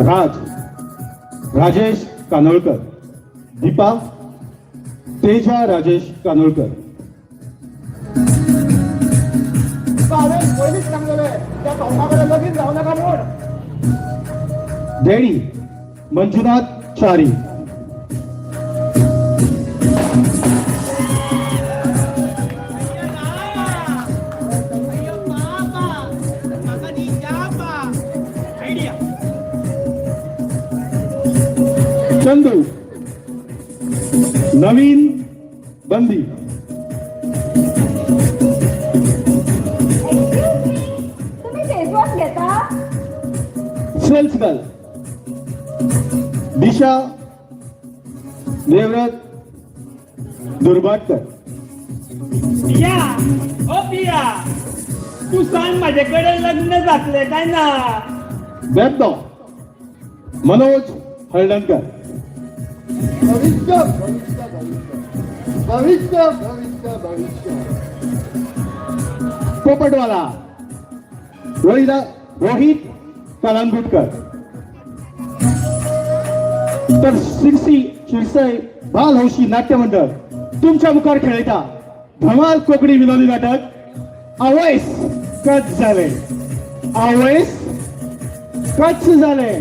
राज राजेश कानोळकर, दीपा तेजा राजेश कानोळकर. तुका हांवें पयलींच सांगलेलें, त्या तोंडा लगीन जावं नाका म्हूण. डॅडी मंजुनाथ चारी. चंदू नवीन बंदी. एक्सक्यूज मी, तुम्ही फेस वॉश घेता? सेल्स गर्ल दिशा देवव्रत दुर्भाटकर. पिया, ओ पिया, तू सांग, माझे कडेन लग्न जातलें काय ना? बेबदो मनोज हळदणकर. भविष्य, भविष्य, भविष्य, भविष्य, भविष्य, भविष्य. पोपटवाला रोहित कलांगुटकर. तर शिरसी शिरसय बाल हौशी नाट्य मंडळ तुमच्या मुखार खेळयता धमाल कोंकणी विनोदी नाटक, आवयस कच झाले, आवयस कच झाले.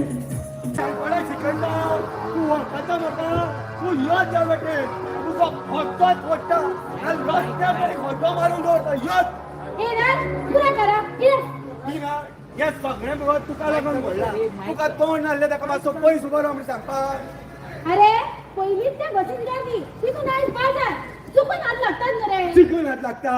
कोणाक शिकयता तूं? वळखता म्हाका तूं? यो त्या वाटेन तुजो खड्डोच फोडटा आनी रस्त्यार तरी खड्डो मारून दवरता. योच. ए राज, पुरा करा ये. ना, हे सगळें मुगो तुका लागून घडलां. तुका तोंड नासलें ताका मातसो पयस उबो राव म्हूण सांगपाक. अरे, पयलींच त्या बसीन गर्दी, तितून आयज बाजार चुकून हात लागतात मरे. चिकून हात लागता?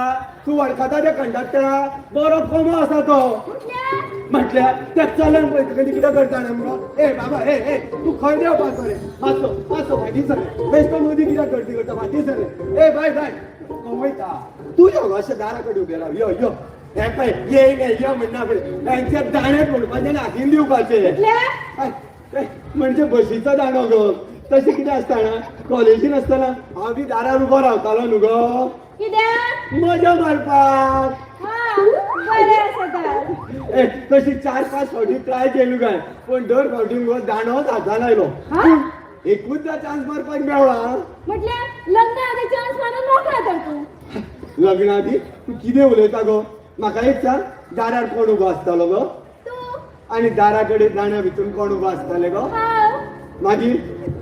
तूं वळखता त्या कंडक्टरा? बरो कोमो आसा तो. म्हटल्यार? म्हटल्यार त्या चलन पळय तुका कितें करता न्ही मुगो. ए बाबा, ए ए, तूं खंय देंवपाचो रे? मातसो मातसो फाटीं सर. बेश्टो मदीं कित्याक गर्दी करता? फाटीं सर. ए बाय बाय, कमयता तूं. यो अशें दारा कडेन उबें राव. यो यो, हें पळय, ये ये यो म्हणना पळय, हेंचे दाणे फोडपाचे आनी हातीन दिवपाचे. म्हटल्यार? I, ए, म्हणजे बशीचो दांडो गो. तशें कितें आसता ना, कॉलेजीन आसतना हांव बी दारार उबो रावतालो न्हू गो. कित्याक? मजा मारपाक. हा, बरें आसा तर. ए, तशी चार पाच फावटी ट्राय केली काय, पण दर फावटी मुगो दांडोच हातान आयलो. हा? एकूचदा चान्स मारपाक मेवळा. म्हटल्यार लग्न आधी चान्स मारून मोकळा तर तूं. लग्ना आदी? तूं कितें उलयता गो? म्हाका एक सांग, दारार कोण उबो आसतालो गो? तूं. आनी दारा कडेन दांड्या भितून कोण उबो आसताले गो? हांव. मागीर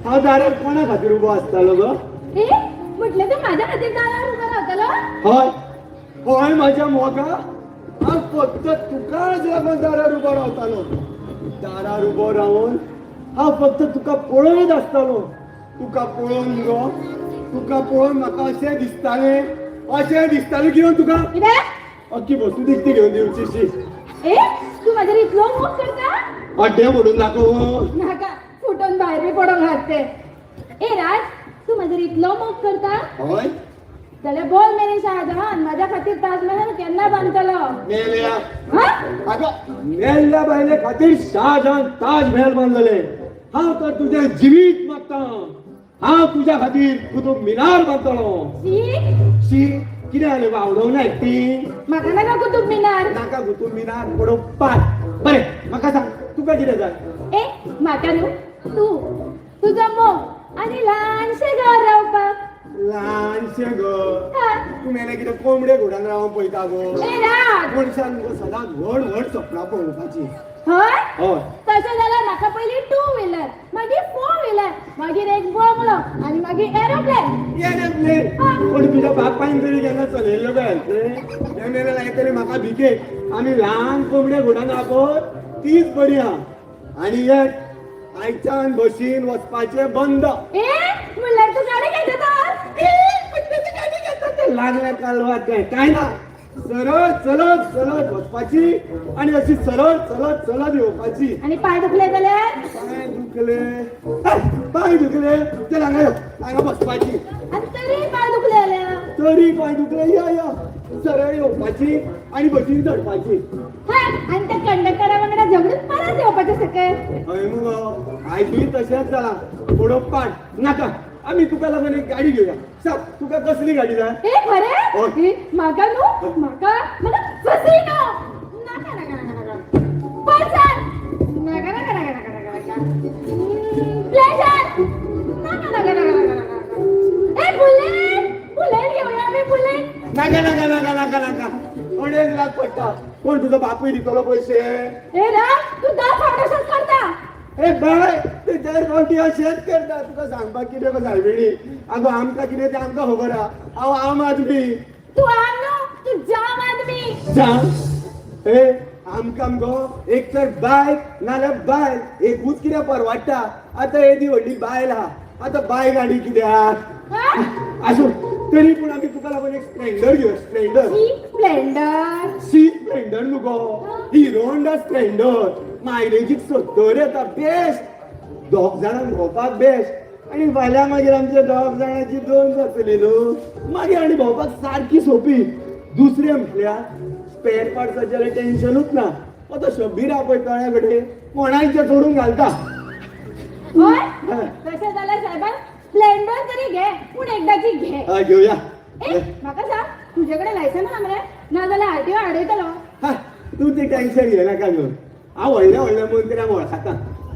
हांव दारार कोणा खातीर उबो आसतालो गो? ए, म्हटलं तूं माझ्या खातीर दारार उबो रावतलो? हय हय, माझ्या मोगा, हांव फक्त तुकाच लागून दारार उबो रावतालो. दारार उबो रावन हांव फक्त तुका पळयत आसतालो. तुका पळोवन गो, तुका पळोवन म्हाका अशें दिसतालें, अशें दिसतालें घेवन तुका कित्याक? अख्खी बसून दिकती घेवन दिवची शी. ए, तूं म्हाजेर इतलो मोग करता? अड्डे म्हणून दाखोव. नाका, फुटून भायर बी पडोंक हात ते. ए राज, तूं म्हाजेर इतलो मोग करता? हय. जाल्यार बोल मेरे शाहजहान, माझ्या खातीर ताजमहल केन्ना बांदतलो? मेल्या. हा? अगं, मेल्ल्या बायले खातीर शाहजहान ताजमहल बांदलेले. हांव तर तुजें जिवीत मागता. हांव तुज्या खातीर कुतूब मिनार बांदतलो. शी. शी कितें जालें? बावडोवंक ना ती. म्हाका नाका कुतूब मिनार. नाका कुतूब मिनार, पडोवंक पाट. बरें, म्हाका सांग, तुका कितें जाय? ए, म्हाका न्हू तूं, तुजो मोग आनी ल्हानशें घर रावपाक. ल्हानशें घर? हा. तूं मेले कितें कोंबडे घोडान रावंक पळयता गो? ए राज. मनशान मुगो सदांच व्हड व्हड सपनां पळोवपाची. हय? हय. तशें जाल्यार म्हाका पयलीं टू व्हिलर, मागीर फोर व्हिलर, मागीर एक बंगलो आनी मागीर एरोप्लेन. एरोप्लेन? पण तुज्या बापायन तरी केन्ना चलयल्लो काय एरोप्लेन? हें मेले लायतले म्हाका भिकेक. आमी ल्हान कोंबडे घोडान आपोत तीच बरी आहा. आनी एक, आयच्यान बशीन वचपाचें बंद. ए, म्हणल्यार तूं गाडी घेता तर? ए, पण तेजें काय नाही घेतात ते. लागल्या कालवात काय काय ना, सरळ चलत चलत वचपाची आणि अशी सरळ चलत चलत येवपाची. आनी पांय दुखले जाल्यार? पांय दुखले, हे, पांय दुखले ते हांगा यो, हांगा बसपाची. आनी तरी पांय दुखले जाल्यार? तरी पांय दुखले, यो यो, सरळ येवपाची आणि बशीन चडपाची. हा, आनी त्या कंडक्टरा वांगडा झगडून परत येवपाचें सकयल. हय मुगो, आयजूय तशेंच जालां. पाट नाका, आमी तुका लागून एक गाडी घेवया. सांग, तुका कसली गाडी जाय? ए, खरें? हय. ए, म्हाका न्हू, म्हाका म्हाका फसिनो नाका, नाका, नाका, नाका. पल्सर नाका, नाका, नाका, नाका, नाका, नाका. नाका नाका नाका नाका नाका, 2.5 लाख पडटा. कोण तुजो बापूय दितलो पयशे? ए राज, तू दर फावट अशेंच करता. ए बाय, ते दर फावटी अशेंच करता. तुका सांगपाक कितें गो सायबिणी, आगो आमकां कितें तें आमकां खबर आहा. हांव आम आदमी. तू आम न्हू, तू जाम आदमी. सांग ए, आमकां मगो एक तर बायक नाल्यार बायल एकूच कितें परवडटा. आतां येदी व्हडली बायल आहा, आतां बाय गाडी कित्याक? हा? आसूं, तरी पूण आमी तुका लागून एक स्प्लेंडर घेवया, स्प्लेंडर. ही स्प्लेंडर? सी स्प्लेंडर न्हू गो, हिरो होंडा स्प्लेंडर. मायलेजीक 70 येता, बेस्ट. दोग जाणांक भोंवपाक बेस्ट. आनी फाल्यां मागीर आमच्या दोग जाणांची दोन जातली न्हू, मागीर आनी भोंवपाक सारकी सोंपी. दुसरें म्हटल्यार स्पेर पार्ट्साचें जाल्यार टेन्शनूच ना. आतां शब्बीर आहा पळय तळ्या कडेन, कोणायचें सोडून घालता. हय, तशें जाल्यार साहेबान स्प्लेंडर तरी घे, पूण एकदाची घे. हय, घेवया. ए, म्हाका सांग, तुजे कडेन लायसन आहा मरे? ना जाल्यार आरटीओ आडयतलो. हा, तूं तें टेन्शन घेनाका घेवन, हांव व्हडल्या व्हडल्या मंत्र्यांक वळखता.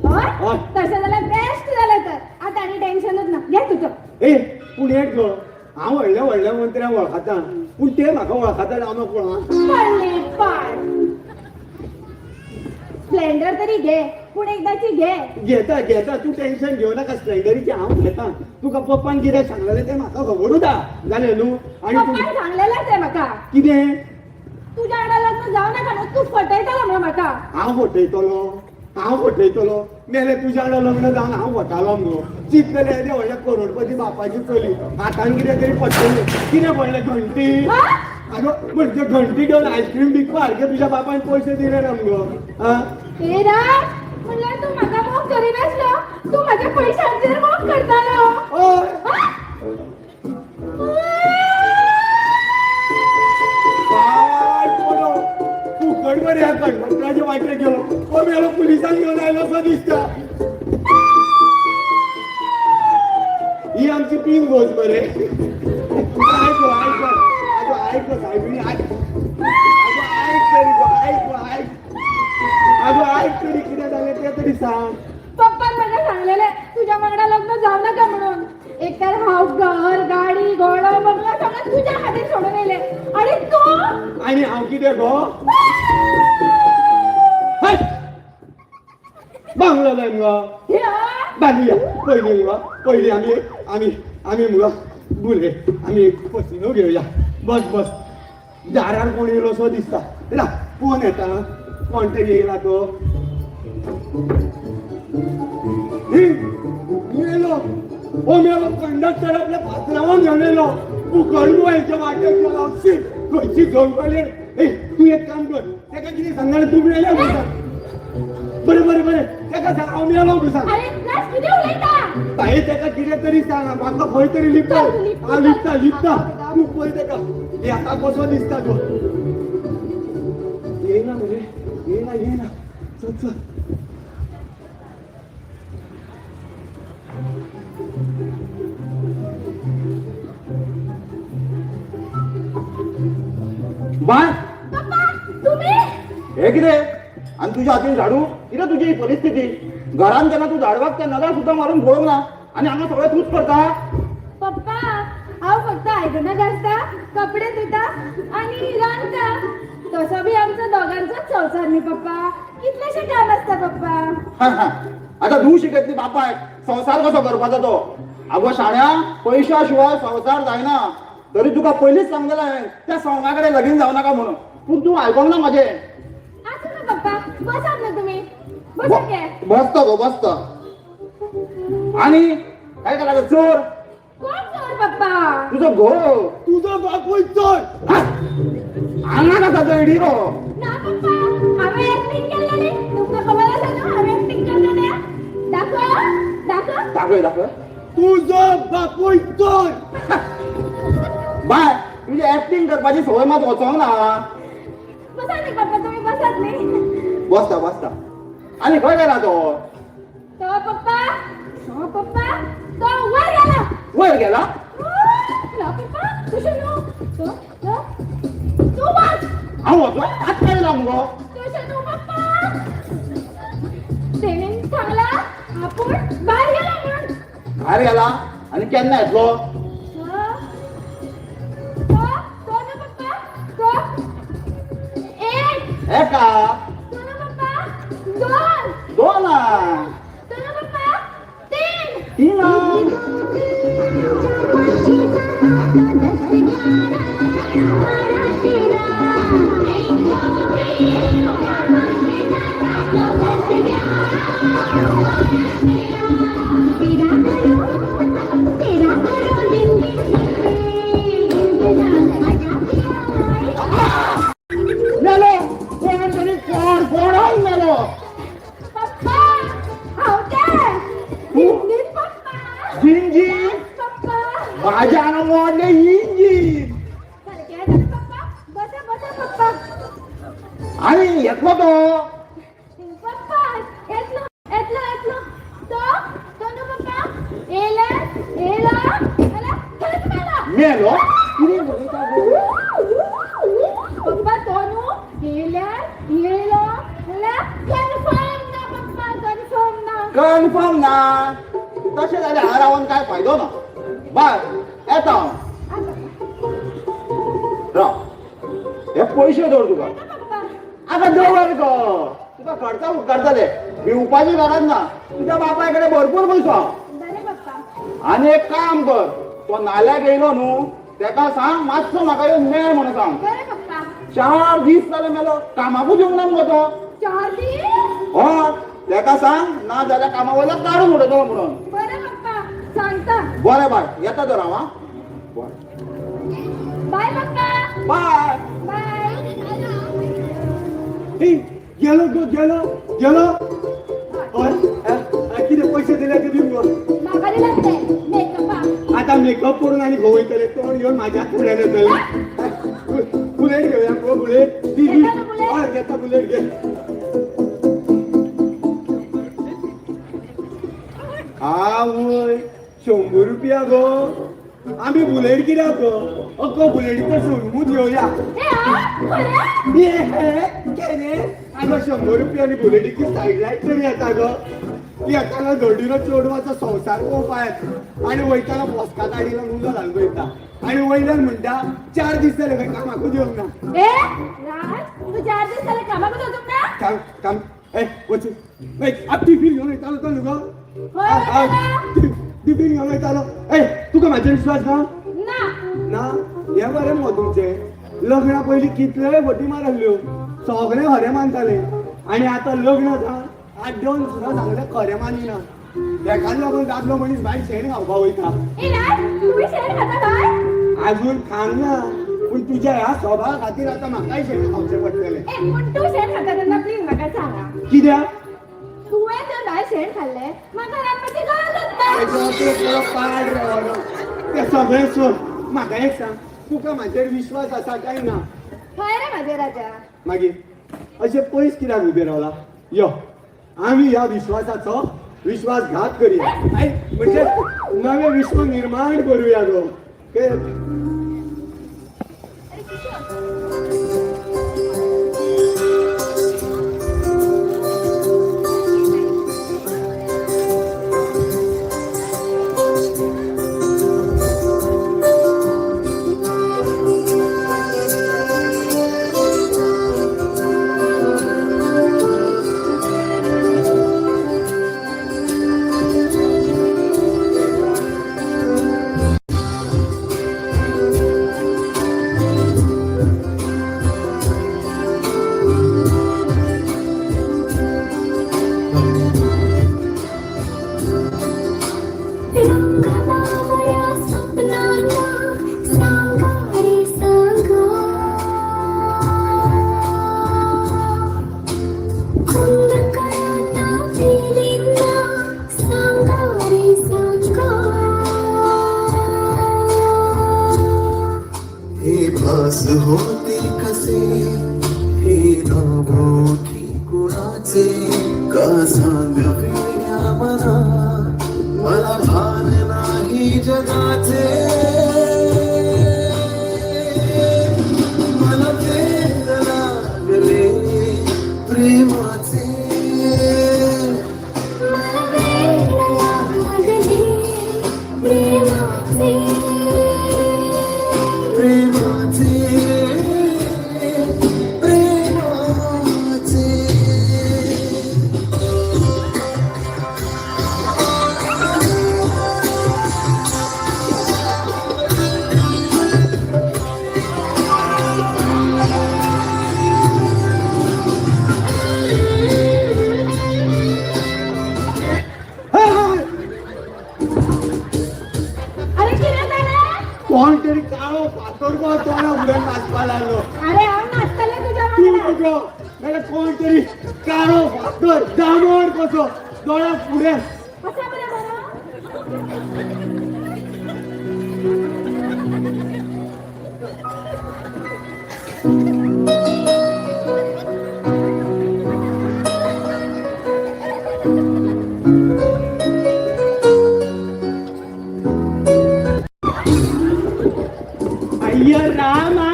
हय. हय. तशें जाल्यार बेस्ट जालें तर, आतां आनी टेन्शनूच ना. घे तुजो. ए, पूण एक गो, हांव व्हडल्या व्हडल्या मंत्र्यांक वळखता, पूण ते म्हाका वळखता जावं कोण. पडले पाड. स्प्लेंडर तरी घे, पूण एकदाची घे. घेता घेता, तूं टेन्शन घेवं नाका. स्प्लेंडरीचें हांव घेता. तुका पप्पान कितें सांगलेलें तें म्हाका खबरूच आहा, जालें न्हू? आनी तूं पप्पान सांगलेलेंच तें म्हाका. कितें? तुज्या वांगडा लग्न जावं नाका न्हू, तूं फटयतलो म्हणून म्हाका. हांव फटयतलो? हांव फटयतलो? मेले, तुज्या वांगडा लग्न जावन हांव फटालो मगो? चिंतलें येदें व्हडल्या करोडपती बापाची चली, हातान कितें तरी पडटलें. कितें पडलें? घंटी. हा? आगो, म्हणजे घंटी घेवन आयस्क्रीम विकपा सारकें तुज्या बापायन पयशे दिले ना मगो? आं? ए राज, म्हणल्यार तूं म्हाका मोग करिनासलो, तूं म्हाज्या पयशांचेर मोग करतालो? हय. हा? काय पोलो फुकट मरे, ह्या कंडक्टराच्या वाटेर गेलो. हो मेलो, पुलिसांक घेवन आयलो असो दिसता. ही आमची पिंग गोज मरे. आयक गो, आयक गो. आगो आयक गो सायबिणी, आयक. आगो आयक तरी गो, आयक गो, आयक. आगो आयक तरी, कितें जालें तें तरी सांग. पप्पान म्हाका सांगलेलें तुज्या वांगडा लग्न जावं नाका म्हणून. एक तर हांव घर, गाडी, घोडो, बंगलो सगळें तुज्या खातीर सोडून येयलें आनी तूं आनी हांव कितें गो? हय, बांगलो जाय मुगो. ह्या? बांदूया पयलीं मुगो, पयलीं आमी आमी आमी मुगो बुले, आमी एक पसिनो घेवया. बस बस, दारार कोण येयलो सो दिसता. रा, फोन येता, कोण तरी येयला तो. ही, मेलो ओ मेलो, कंडक्टर आपल्या पात्रावान घेवन येयलो. फुकट हेच्या वाटेक गेलो. शी, खंयची जंगली. ए, तूं एक काम कर, तेका कितें सांगणार, तूं मेल्या म्हणून सांग. बरें बरें बरें, तेका सांग हांव मेलो म्हणून सांग. अरे राज, कितें उलयता? बाई, तेका कितें तरी सांग, म्हाका खंय तरी लिपता. हांव लिपता लिपता, तूं पळय तेका. हे आतां कसो दिसता तो. येयना मरे, येयना येयना. चल चल. बाय. पप्पा, तुम्ही? हे कितें आनी तुज्या हातीन झाडू? कितें तुजी ही परिस्थिती? घरान जेन्ना तूं झाडवाक त्या नदर सुद्दां मारून पळोवंक ना आनी हांगा सगळें तूंच करता. पप्पा, हांव फक्त आयदनां घासता, कपडे धुता आनी रांदता. तसो बी आमचो दोगांचोच संवसार न्ही पप्पा, कितलेशे काम आसता पप्पा. हा, हा. आतां तूं शिकयतली बापायक संवसार कसो करपाचो तो. आगो शाण्या, पयशा शिवाय संवसार जायना. तरी तुका पयलींच सांगलेलें हांवें त्या सवंगा कडेन लगीन जावं नाका म्हणून, पूण तूं आयकोंक ना म्हाजें. आसूं ना पप्पा, बसात ना तुम्ही, बसात गे. बसता गो बसता. आनी काय केला चोर? कोण चोर पप्पा? तुजो घोव. तुजो बापूय चोर. हांगा आसा तो इडिरो. ना पप्पा, हांवें एक्टिंग केल्लेली तुमकां खबर आसा न्हू हांवें एक्टिंग करता तें. दाखय दाखय. दाखय दाखय. तुजो बापूय चोर. बाय, तुजी एक्टिंग करपाची संवय मात वचोंक ना. बसात न्ही पप्पा, तुम्ही बसात न्ही. बसता बसता. आनी खंय गेला तो? तो पप्पा, तो पप्पा, तो वर गेला. वयर गेला? ना पप्पा, तशें न्हू. तो तो तूं वच. हांव वचो? आतां गेला मुगो. तशें न्हू पप्पा, तेणेन सांगला आपूण भायर गेला म्हणून. भायर गेला? आनी केन्ना येतलो? तो तो न्हू एका. दोन पप्पा, दोन. दोना. दोन पप्पा, तीन. तीना. मेलो कोण तरी, कोण कोणाक मेलो? पप्पा, हांव तें इंजीन पप्पा. इंजीन? पप्पा. माझ्या हांगा मोडलें इंजीन. सारकें जालें पप्पा, बसा बसा पप्पा. आनी येतलो तो? पप्पा येतलो येतलो येतलो तो. तो न्हू पप्पा येयला येयला जाल्यार थंयच मेला. मेलो? कितें उलयता गो? पप्पा, तो न्हू येयल्यार येयलो जाल्यार कन्फर्म ना पप्पा, कन्फर्म ना. कन्फर्म ना? तशें जाल्यार हांगा रावन काय फायदो ना. बाय, येता हांव. राव, हे पयशे दवर तुका. पप्पा. आतां दवर गो, तुका खर्चा उपकारतले, भिवपाची गरज ना. तुज्या बापाय कडेन भरपूर पयसो आहा. बरें पप्पा. आनी एक काम कर, तो नाल्याक येयलो न्हू, तेका सांग मातसो म्हाका येवन मेळ म्हणून सांग. बरें पप्पा. 4 दीस जाले मेलो, कामाकूच येवंक ना मुगो तो. 4 दीस? हय, तेका सांग, ना जाल्यार कामा वयल्यान काडून उडयतलो म्हणून. बरें पप्पा, सांगता. बरें बाय, येता तर हांव आं. बरें. बाय पप्पा. बाय. बाय. ए, गेलो गो, गेलो गेलो. हय, कितें पयशे दिले ते दी मुगो. म्हाका दिलात ते मेकअपाक. आतां मेकअप करून आनी घोव वयतले, तोंड घेवन म्हाज्याच फुड्यान येतले. बुलेट घेवया गो, बुलेट दी दी. घेता न्हू बुलेट? हय, घेता, बुलेट घे. आवय, 100 रुपया गो? आमी बुलेट कित्याक गो? अगो, बुलेटीचो शोरुमूच घेवया. हे आ खरें? केरे, आगो, 100 रुपया आनी बुलेटीची सायड लायट तरी येता गो. येताना धोडीरो चेडवाचो संवसार पळोवपाक आनी वयताना बॉस्का गाडीला उजो घालून वयता आनी वयल्यान म्हणटा 4 दीस जाले खंय कामाकूच येवंक ना. ए राज, तू 4 दीस जाले कामाक वचूंक ना? काम काम, ए वच. ए, आप टिफीन घेवन वयतालो तो न्हू गो? हय, वयतालो. टिफीन घेवन वयतालो. ए, तुका म्हाजेर विश्वास ना? ना. ना, हें बरें मुगो तुमचें. लग्ना पयलीं कितलेय फटी मारल्ल्यो, सगळें खरें मानताले आनी आतां लग्न जावन आड्डोन सुद्दां सांगलें खरें मानिना. हेकाच लागून दादलो मनीस भायर शेण खावपा वयता. ए राज, तुम्ही शेण खाता बाय? आजून खांक ना, पूण तुज्या ह्या स्वभावा खातीर आतां म्हाकाय शेण खावचें पडटलें. ए, पूण तूं शेण खाता तेन्ना प्लीज म्हाका सांगा. कित्याक? तुवें जर भायर शेण खाल्लें, म्हाका रांदपाची गरजच ना. तें पाड रे बाबा. तें सगळें सोड, म्हाका एक सांग, तुका म्हाजेर विश्वास आसा काय ना? हय रे म्हाजे राजा. मागीर अशें पयस कित्याक उबें रावला? यो, आमी ह्या विश्वासाचो विश्वासघात करूया. I, म्हणजे नवें विश्व निर्माण करूया गो. अरे किशोर. रंगबावळ्या स्वप्नांना सांगा रे सांगा, खुंदकळांना वेलींना सांगा रे सांगा. हे भास होते कसे, हे नाभोठी कुणाचे, का सांगावे या मना, मला भान नाही जगाचे. मला वेड लागले प्रेमाचे. मला वेड लागले प्रेमाचे. प्रेमाचे, प्रेमाचे. तोंडा फुडें नाचपा लागलो. अरे हांव नाचतलें तुज्या तूं वांगडा. तुजो नाल्यार कोण तरी काळो फातर दामोर कसो दोळ्या फुडें. असा बरें बरो. अय्य रामा,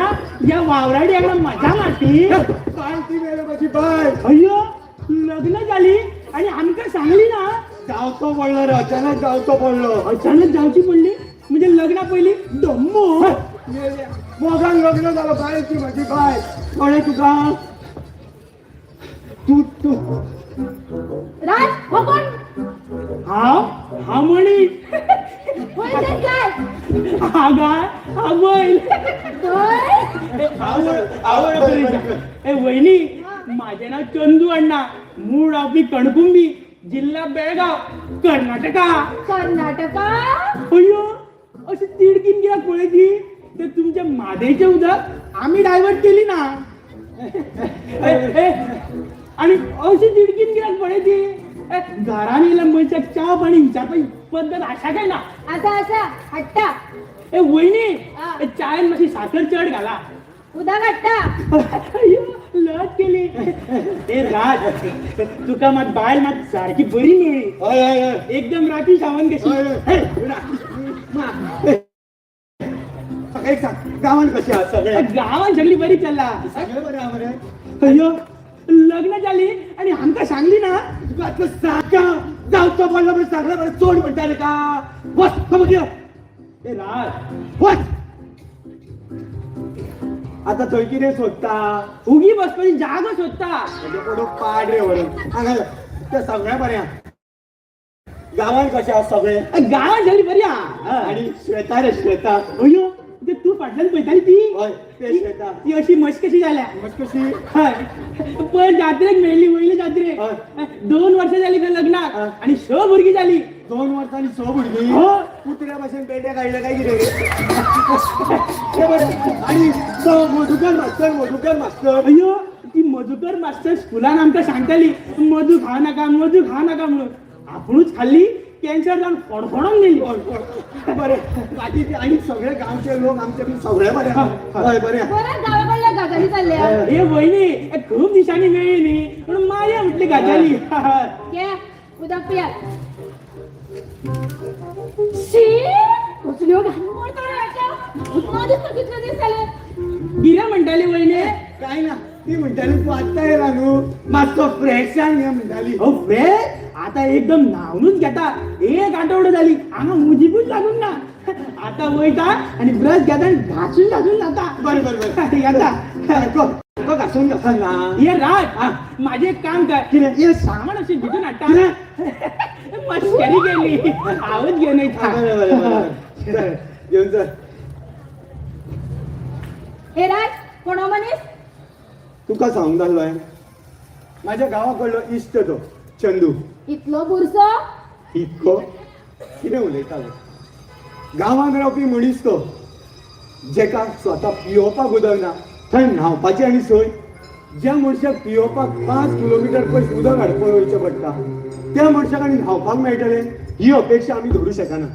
या वावराडी हांगा मजा मारती. बाय ती मेले माझी बाय. अय्यो, लग्न झाली आणि आमकां सांगली ना. जावचो पडलो रे, अचानक जावचो पडलो. अचानक जावची पडली म्हणजे लग्ना पयली दम्मो. मेल्या. मोगान लग्न झालं, बाय ती माझी बाय. कळ्ळें तुका? तूं तूं राज, हो कोण? हांव हांव म्हणी. होय ते काय? हा गाय, हा बैल. होय. आवड आवड करीत. ए वहिनी, माझे नाव चंदू अण्णा, मूळ रावपी कणकुंबी, जिल्हा बेळगाव, कर्नाटका. कर्नाटका. अय्यो, अशी तिडकीन कित्याक पळयती? ते तुमच्या मादेचें उदक आमी डायवर्ट केली ना. ए, ए, आणि अशी तिडकीन कित्याक पळयती? ए, घरान येयल्या मनशाक च्या पाणी विचारपाची पद्दत आसा काय ना? आसा आसा, हाडटा. ए वहिनी, हा. ए, चायन मातशी साखर चड घाला. उदक हाडटा. अय्यो, लज केली. ए राज, तुका मात बायल मात सारकी बरी मेळ्ळी. हय हय हय. एकदम राखी सावंत कशी. हय, हय. हे, मा, ए, म्हाका एक सांग, गांवान कशें आसा सगळें? गावान सगळी बरी चल्ला. सगळें बरें आहा मरे? अय्यो, लग्न जाली आणि आमकां सांगली ना. तुका आतां सारकें जावचो पडलो म्हणून सांगलें मरे, चोड म्हणटा रे का? वच खबर घे. ए राज. वच. आतां थंय कितें सोदता? उगी बसपाची जागो सोदता. म्हजे कोडो पाड रे व्हरून हांगा यो. तें सगळें बरें आहा. गांवान कशें आसा सगळें? गावान सगळी बरी आहा. आनी श्वेता रे, श्वेता. अय्यो, ते तूं फाटल्यान पळयताली ती? हय, ते श्वेता. ती अशी मश कशी जाल्या. मस्त कशी. हय, पयर जात्रेक मेळ्ळी, वयले जात्रेक. हय. 2 वर्सां जाली खंय लग्नाक. हय. आणि स भुरगीं जाली. 2 वर्सांनी 6 भुरगीं? हो. कुत्र्या भाशेन पेटे काडले काय कितें रे? ते बरें. आनी तो मधुकर मास्तर, मधुकर मास्तर. अय्यो, ती मधुकर मास्टर स्कुलान आमकां सांगताली मधू खाव नाका, मधू खाव नाका म्हणून. आपुणूच खाल्ली, कॅन्सर जावन फडफडोन गेली. बरें, बाकी ते आनी सगळे गांवचे लोक आमचे बी सगळे बरे आहा. हय, बरे आहा. बऱ्याच गावाकडल्या गजाली चल्ल्या. हे वहिनी, हे खूप दिसांनी मेळ्ळी न्ही म्हणून मारया म्हटली गजाली. घे उदक पिया. शी, कसल्यो घाण मोडतो रे हाच्या. उदक दिसता कितले दीस जाले. कितें म्हणटाली वहिनी? काय ना, ती म्हणटाली तूं आत्तां येयला न्हू, मातसो फ्रेश जावन ये म्हणटाली. हो फ्रेश आता एकदम न्हावनूच घेता. एक आठवडो जाली हांगा मुजीकूच लागून ना. आता वयता आणि ब्रश घेता आणि घासून घासून जाता. बरें बरें बरें. येता. तो तो घासून घासून ना. हे राज, माझे एक काम कर. कितें? हे सामान अशें भितून हाडटा. कितें? मस्करी केली, हांवूच घेवन हा, वयता. बरें बरें बरें बरें. घेवन चल. हे राज, कोण हो मनीस? तुका सांगूंक जाल्लो हांवें, म्हाज्या गांवा कडलो इश्ट तो चंदू. इतलो बुरसो? इतको कितें उलयता गो? गांवांत रावपी मनीस तो, जेका स्वता पियोवपाक उदक ना थंय न्हांवपाची आनी सोय. ज्या मनशाक पियोवपाक 5 किलोमिटर पयस उदक हाडपाक वयचें पडटा त्या मनशाक आनी न्हांवपाक मेळटलें ही अपेक्षा आमी धरूं शकना.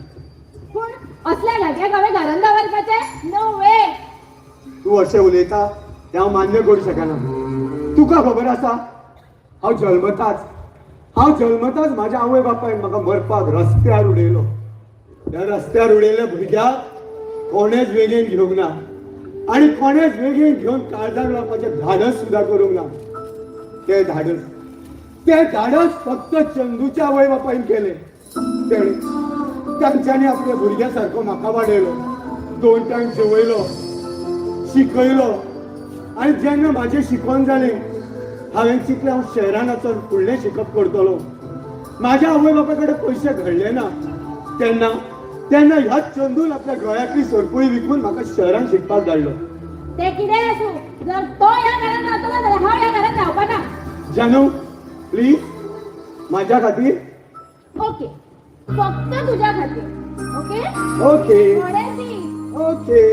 पूण असल्या घाट्याक हांवें घरान दवरपाचें? नो वे. तूं अशें उलयता तें हांव मान्य करूं शकना. तुका खबर आसा, हांव जल्मताच म्हाज्या आवय बापायन म्हाका मरपाक रस्त्यार उडयलो. ह्या रस्त्यार उडयल्या भुरग्याक कोणेच वेगेन घेवंक ना आनी कोणेच वेगेन घेवन काळजाक लावपाचें धाडस सुद्दां करूंक ना. तें धाडस, तें धाडस फक्त चंदूच्या आवय बापायन केलें. तेणें तांच्यांनी आपल्या भुरग्या सारको म्हाका वाडयलो, 2 टायम जेवयलो, शिकयलो. आनी जेन्ना म्हाजें शिकोन जालें, हांवें चिंतलें हांव शहरान वचोन फुडलें शिकप करतलो. म्हाज्या आवय बापाय कडेन पयशे घडले ना तेन्ना, तेन्ना ह्या चंदून आपल्या गळ्यांतली सरपळी विकून म्हाका शहरान शिकपाक धाडलो. ते कितेंय आसूं, जर तो ह्या घरात रावतलो जाल्यार हांव ह्या घरात रावपा ना. जानू, प्लीज म्हाज्या खातीर. ओके, फक्त तुझ्या खातीर. ओके. ओके. थोडे दी. ओके.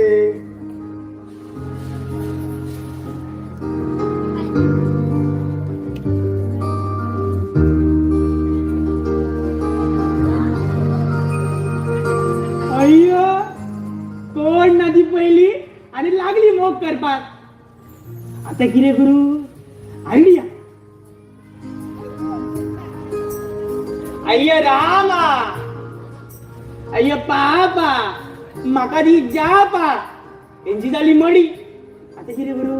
अय्यो, कोण ना ती पयली आणि लागली मोग करपाक. आता कितें करू? आयडिया. अय्य रामा, अय्य पापा, म्हाका दी जापा. हेंची जाली मडी. आता कितें करू?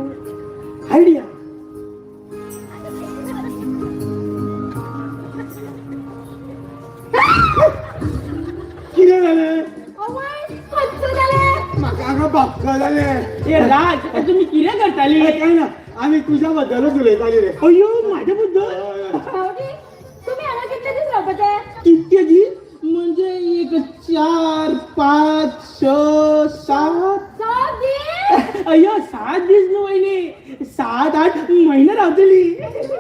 आयडिया. कितें जालें? आवय, कच्च जालें. म्हाका हांगा बापका जालें. ए राज, तुमी कितें करताली? ए, काय ना, आमी तुज्या बद्दलच उलयताली रे. अय्यो, म्हाज्या बद्दल? भाऊजी, तुम्ही हांगा कितले दीस रावपाचे? कितके दीस म्हणजे एक 4 5 6 7. 7 दीस? अय्यो, 7 दीस न्हू वयनी, 7 8 म्हयने रावतली. 7 8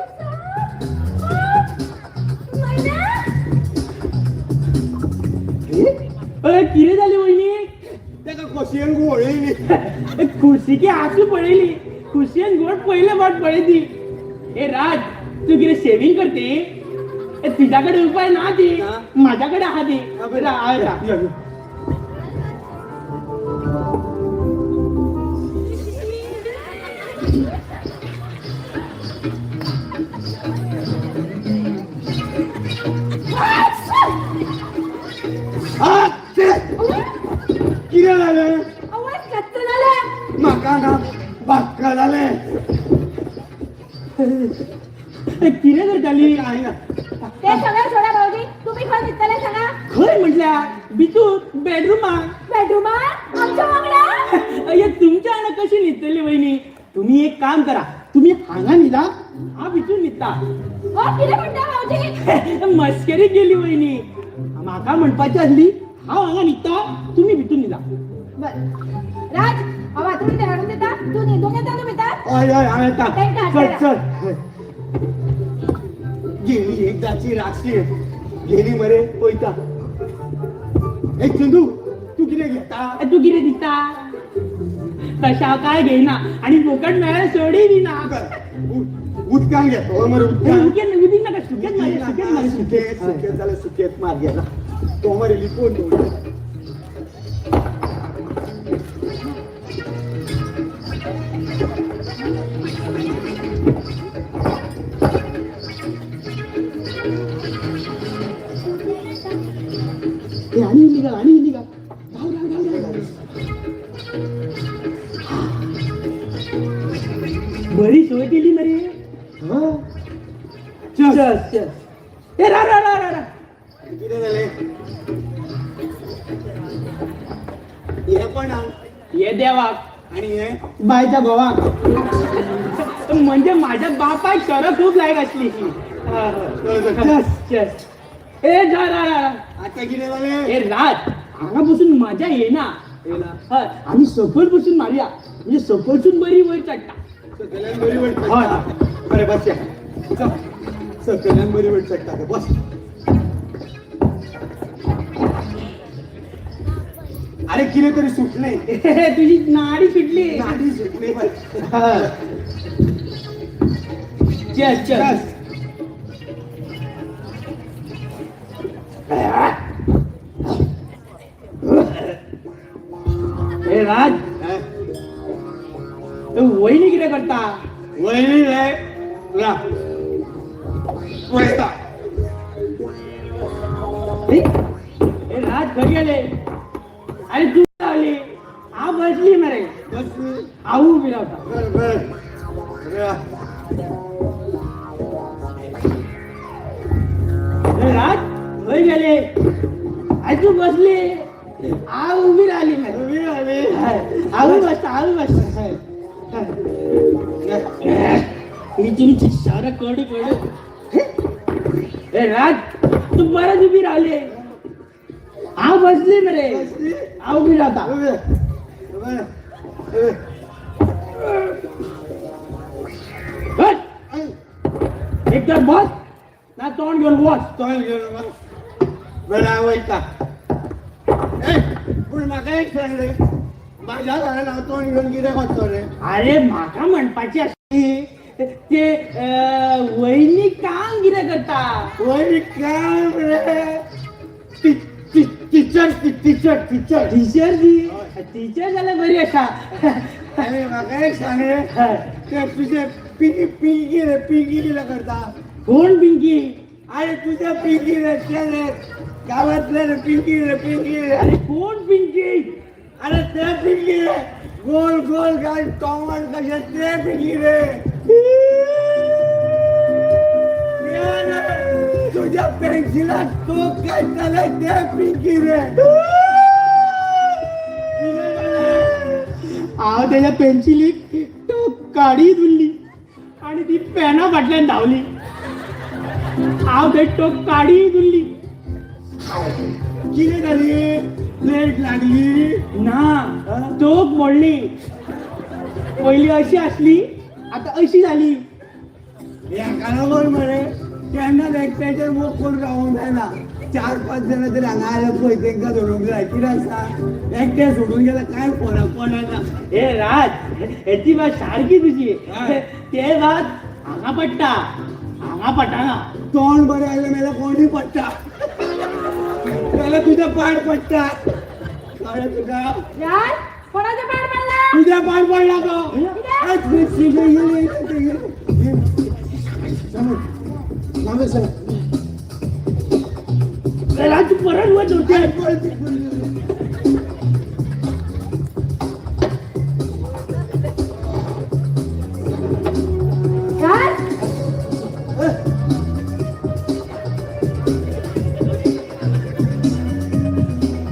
म्हयने? अय, कितें जालें वयनी? ताका खोशयेन घुंवळ येयली. खुशीकी आसूं पळयली, खुशयेन गोड पयले फावट पळयली. ए राज, तूं कितें शेविंग करती? ए, तुज्या कडेन उपाय ना ती, म्हाज्या कडेन आहा ती. रा, रा. यो, यो. आ, ते! कितें जालें? आवय, कच्च जालें. म्हाका हांगा बाक्का जालें. ए, कितें करताली? काय ना. ते सगळें सोडा भाऊजी, तुम्ही खंय न्हिदतले सांगा? खंय म्हटल्यार भितूर बेडरुमान. बेडरुमान आमच्या वांगडा? अय्यो, तुमच्या हांगा कशी न्हिदतली वयनी? तुम्ही एक काम करा, तुम्ही हांगा न्हिदा, हांव भितूर न्हिदता. हो, कितें म्हणटा भाऊजी? मस्करी केली वयनी. म्हाका म्हणपाची आसली, हांव हांगा न्हिदता, तुमी भितूर न्हिदा. बरं राज, हांव हातरून ते हाडून दिता, तूं न्हिदूंक येता न्हू भितर? हय हय, हांव येता. तांकां चल हाडटा. चल. गेली एकदाची राशी गेली मरे. पळयता. ए चंदू, तूं कितें घेता? तूं कितें दिता? तशें हांव काय घेयना आनी फुकट मेळ्ळ्यार सोडी दिना. उदकान घेतो मरे, उदकान. उदकेन उदीक नाका, सुकेत मारे, सुकेत मारे. सुकेत, सुकेत जाल्यार सुकेत मार गेला तो मरे. लिपोवन दवरता. ए, आनी इल्ली घाल, आनी इल्ली घाल. घाल घाल घाल घाल. बरी सोय केली मरे. चल. चल चल. ए रा रा रा रा रा. कितें जालें? हे कोणाक? हे देवाक. आनी हे? बायच्या घोवाक. म्हणजे माझ्या बापायक सोरो खूप लायक असली. चल. चल. ए जा रा रा रा. आतां कितें जालें? ए राज, हांगा बसून मजा येना. हय, आमी सकयल बसून मारुया, म्हणजे सकयलसून बरी वयर चडटा. सकयल्यान बरी वयर हय. चडटा. बरें, बस या. चल, सकयल्यान बरी वयर चडटा तें. बस. अरे, कितें तरी सुटलें. तुझी नाडी सुटली. नाडी सुटली. चल चल. बस. ए राज, वहिनी कितें करता? वयनी रे रा वयता. ए ए राज, खंय गेले? अरे तू रावली, हांव बसली मरे. बस. हांव उबी रावता. बरें बरें रा. ए राज, खंय गेले? अरे तू बसली, हांव उबी रावली मरे. उबी रावली. हांव बसता, हांव बसता. ही तुमची सारा कडू कडू. ए राज, तू परत उबी रावली, हांव बसली मरे. बसली? हांव उबी रावता. उबी बरें बरें. बस. एक तर बस ना तोंड घेऊन बस. तोंड घेवन बस. बरें, हांव वयता. ए, पूण म्हाका एक सांग रे, म्हाज्या घरान हांव तोंड घेवन कितें करतलो रे? अरे, म्हाका म्हणपाची आसली, ते वहिनी काम कितें करता? वयनी काम रे, टिचर टिचर टिचर. टिचर दी, टिचर जाल्यार बरी आसा. आनी म्हाका एक सांग रे, ते तुजे पिंकी, पिंकी रे, पिंकी कितें करता? कोण पिंकी? अरे तुझे पिंकी रे, ते रे गावातले रे, पिंकी रे, पिंकी रे. अरे कोण पिंकी? अरे ते पिंकी रे, गोल गोल काय टोमण कशे, ते पिंकी रे. ते रे, तुझ्या पेन्सिलात तो काय झालंय ते पिंकी रे. हांव तेज्या पेन्सिलीक तो काडी धुल्ली आनी ती पेना फाटल्यान धांवली. हांव थंय टोक काडी धुल्ली. कितें जाली? प्लेट लागली? ना, टोक मोडली. पयली अशी आसली, आतां अशी जाली. हेका लागून मरे केन्ना एकट्याचेर मोग करून रावूंक जायना. चार पांच जाणां तरी हांगा आयले पळय, तेंकां धरूंक जाय. कितें आसा, एकटे सोडून गेल्यार कांय फरक पडना. हे राज, हेची बात सारकी तुजी. ते बात हांगा पडटा, हांगा पडना. तोंड बरें आयलें मेल्यार कोणूय पडटा, जाल्यार तुज्या पाड पडटा, कळ्ळें तुका? राज, कोणाच्या पाड पडला? तुज्या पाड पडला तो. राज, तूं परत वच होते. राज,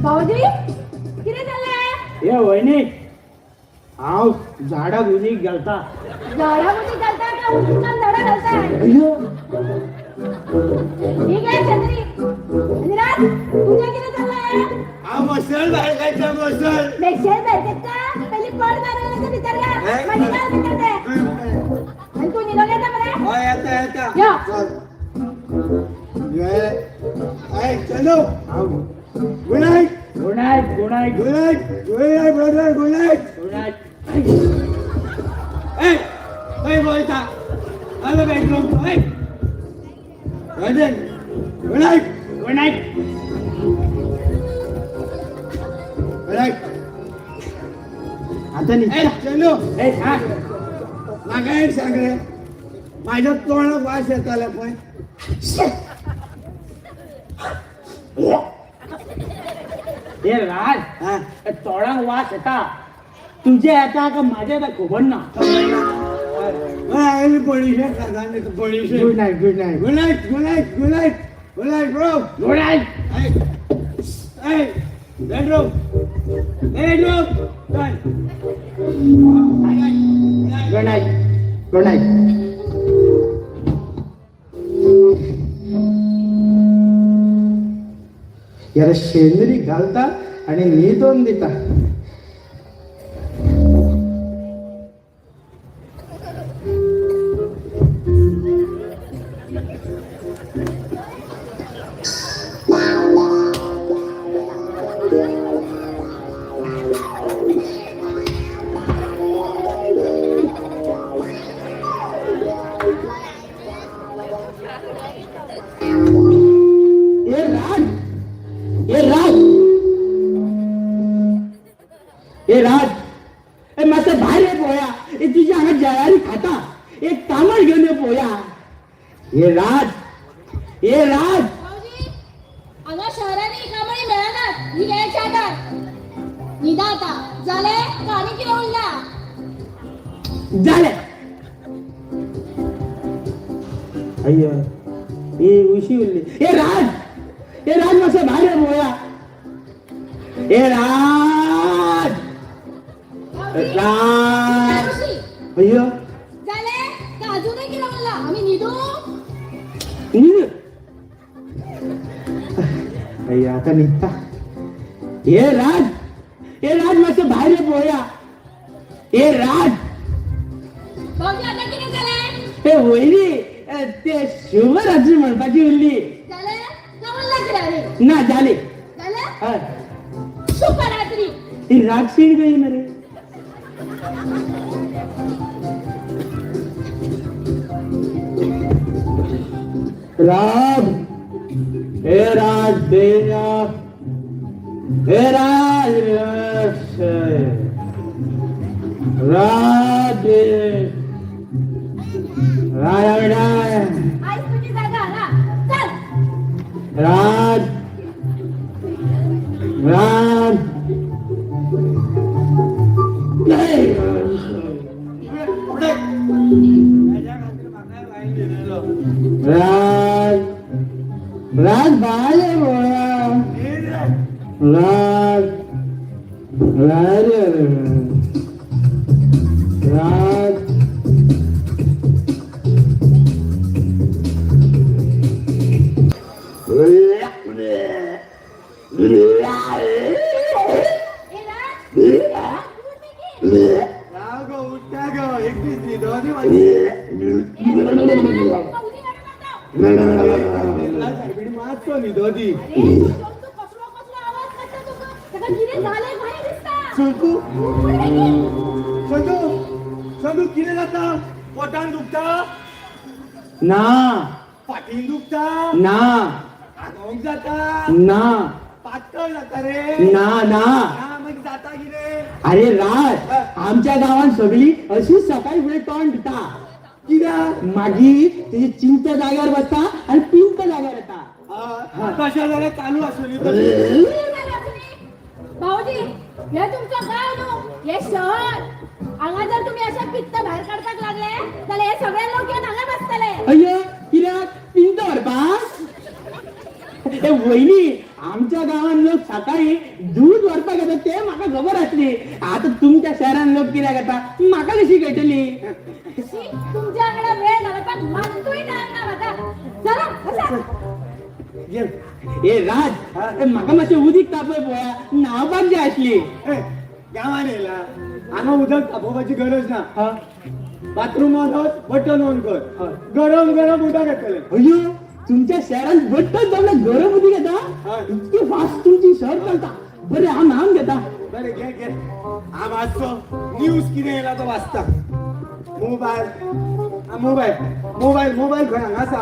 भाऊजी, कितें जालें? हे वयनी, हांव झाडाक उदीक घालता. झाडा उदीक घालता का उदकान झाडां घालताय? ही घे छत्री. आनी राज, तुजें कितें चल्लंय? हांव मसल भायर काडटा, मसल. बेगशें भायर काडटा? पयलीं पड मारलें भितर घाल, मागीर घाल भितर ते. आनी तूं न्हिदोंक येता मरे? हय, येता येता. यो. चल. ये. ऐ, चलो. Good night. Good night, good night. Good night, good night brother, good night. Good night. ए, खंय बोलता? Hello bedroom. ए brother, good night. Good night. Good night. आता ए न्हिदता. चलो. ए सांग. म्हाका एक सांग रे, माझ्या तोंडाक वास येताले पळय. हे राज, हा. तोंडाक वास येता तुझ्या, येता का माझ्या येता खबर ना. आयली पडीशे खाजान पडीशे. Good night, good night. Good night, good night, good night, good night bro. Good night. Hey, bedroom, bedroom, चल. Good night, good night. यार शेंदरी घालता आणि न्हिदोन दिता. ए राज, ए राज, ए राज, ए मातशें भायर ये पळोवया. ए तुजी हांगा जळारी खाता, एक तांबड घेवन यो पळोवया. ए राज, ए राज. भाऊजी, हांगा शहरांनी कामळी मेळनात. ही घे चादर, न्हिदा आतां. जालें का आनी कितें उरलां? जालें. अय्यो, ए उशी उरली. ए राज, ए राज, मातशें भायर यो पळोवया. ए राज. भाऊजी, राज. उशी. अय्यो. जालें का अजूनय कितें उरलां? आमी न्हिदू? न्हीद. अय्यो, आता न्हिदता. ए राज, ए राज, मातशें भायर यो पळोवया. ए राज. भाऊजी, आतां कितें जालें? ए वयली, ए, ते शुभरात्री म्हणपाची उरली. जालें का उरलां कितें आनी? ना, जाली. जालें. हय. शुभरात्री. ही राक्षीण गई मरे. राज, हे राज देया, हे राज, राज, राज, आयज तुजी जागा हांगा, चल. राज, राज. नाही. राज, राज, बाय बोळा. राज, राज, राज. ए राज, उठ बेगीन. राव गो, उठ्ठा गो, एकटीच न्हिदो दी मातशी. ए, उदी काडून मारता. मातसो न्हिदो दी. अरे, तो जंतू कसलो कसलो आवाज काडटा तुका. ताका कितें जालें काय दिसता. संतू. उठ बेगीन. संतू, संतू, कितें जाता? पोटान दुखता? ना. फाटीन दुखता? ना. आगोंक जाता? ना. पातळ जाता रे? ना ना. ना, मागीर जाता कितें? अरे राज, आमच्या गावात सगळी अशीच सकाळी फुडें तोंड दिता. कित्याक? मागीर तुजी चिंता जाग्यार बसता आणि पिंत जाग्यार येता. हा, तशें जाल्यार चालू आसतली तशी. कितें जालें आसली? भाऊजी, हे तुमचं गांव न्हू, हे शहर. हांगा जर तुमी अशें पित्त भायर काडपाक लागले जाल्यार हे सगळे लोक येवन हांगा बसतले. अय्यो, कित्याक पिंत व्हरपाक? ए वहिनी, आमच्या गावात लोक सकाळी दूध व्हरपाक येता ते म्हाका खबर आसली. आता तुमच्या शहरान लोक कित्याक येता म्हाका कशी कळटली? शी, तुमच्या वांगडा वेळ घालोवपाक मातूय टायम ना म्हाका. चला बसा. ये. ए राज, ए, म्हाका मातशें उदीक तापय पळोवया, न्हावपाक जाय आसली. ए, गांवान येयला, हांगा उदक तापोवपाची गरज ना. हा. बाथरूमान वच, बटन ऑन कर, हय. गरम गरम उदक येतलें. अय्यो, तुमच्या शहरात बट्टच जमलं गरम उदीक येता. हय. इतकी फास्ट तुमची शहर चलता. बरें, हांव न्हावन घेता. बरें, घे घे. हांव मातसो न्यूज कितें येयला तो वाचता. मोबायल, आ, मोबायल, मोबायल, मोबायल खंय? हांगा आसा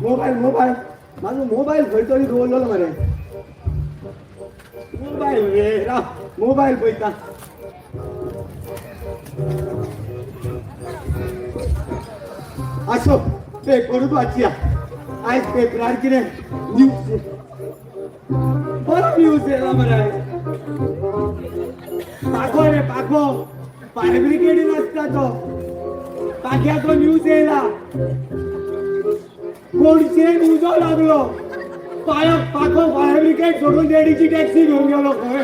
मोबायल. मोबायल, म्हाजो मोबायल खंय तरी दवरलेलो मरे. मोबायल रे, राव, मोबायल पळयता. आसो, पेपरूच वाचया आयज. पेपरार कितें न्यूज? बरो न्यूज येयला मरे. पाखो रे पाखो, फायर ब्रिगेडीन आसता तो. पाख्याचो न्यूज येयला. कोणशेन उजो लागलो पायाक, पाखो फायर ब्रिगेड सोडून देडीची टॅक्सी घेवन गेलो खंय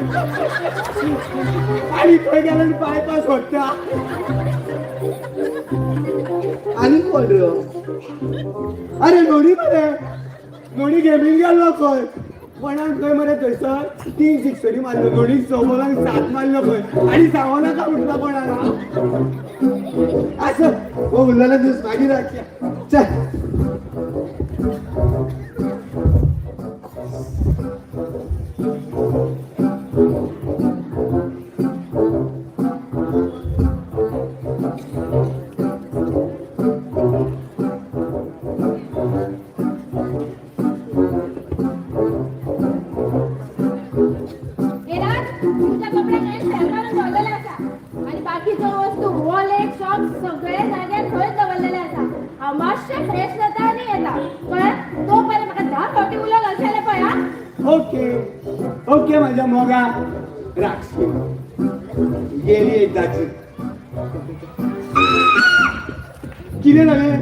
आनी थंय गेलो आनी पायपां सोडटा. आनी कोण रे हो? अरे नोडी मरे, नोडी गेमीन गेल्लो खंय कोणाक खंय मरे. थंयसर 3 सिक्सरी मारल्यो नोडीक, 6 बॉलांक 7 मारल्यो खंय. आनी सांगो नाका म्हणटा कोणाक. आसो, हो उरलेलो दीस मागीर राखया. चल. हे राज, तुमच्या कपड्यांक हांवें सेल मारून दवरलेले आसा आनी बाकीच्यो वस्तू, वॉलेट, सॉक्स सगळे जाग्यार थंयच दवरलेले आसा. हांव मातशें फ्रेश जाता आनी येता, कळ्ळें? तो पर्यंत म्हाका 10 फावटी उलो घालचें जाल्यार पळय आं. ओके ओके, माझ्या मोगा राक्षी गेली एकदाची. कितें जालें?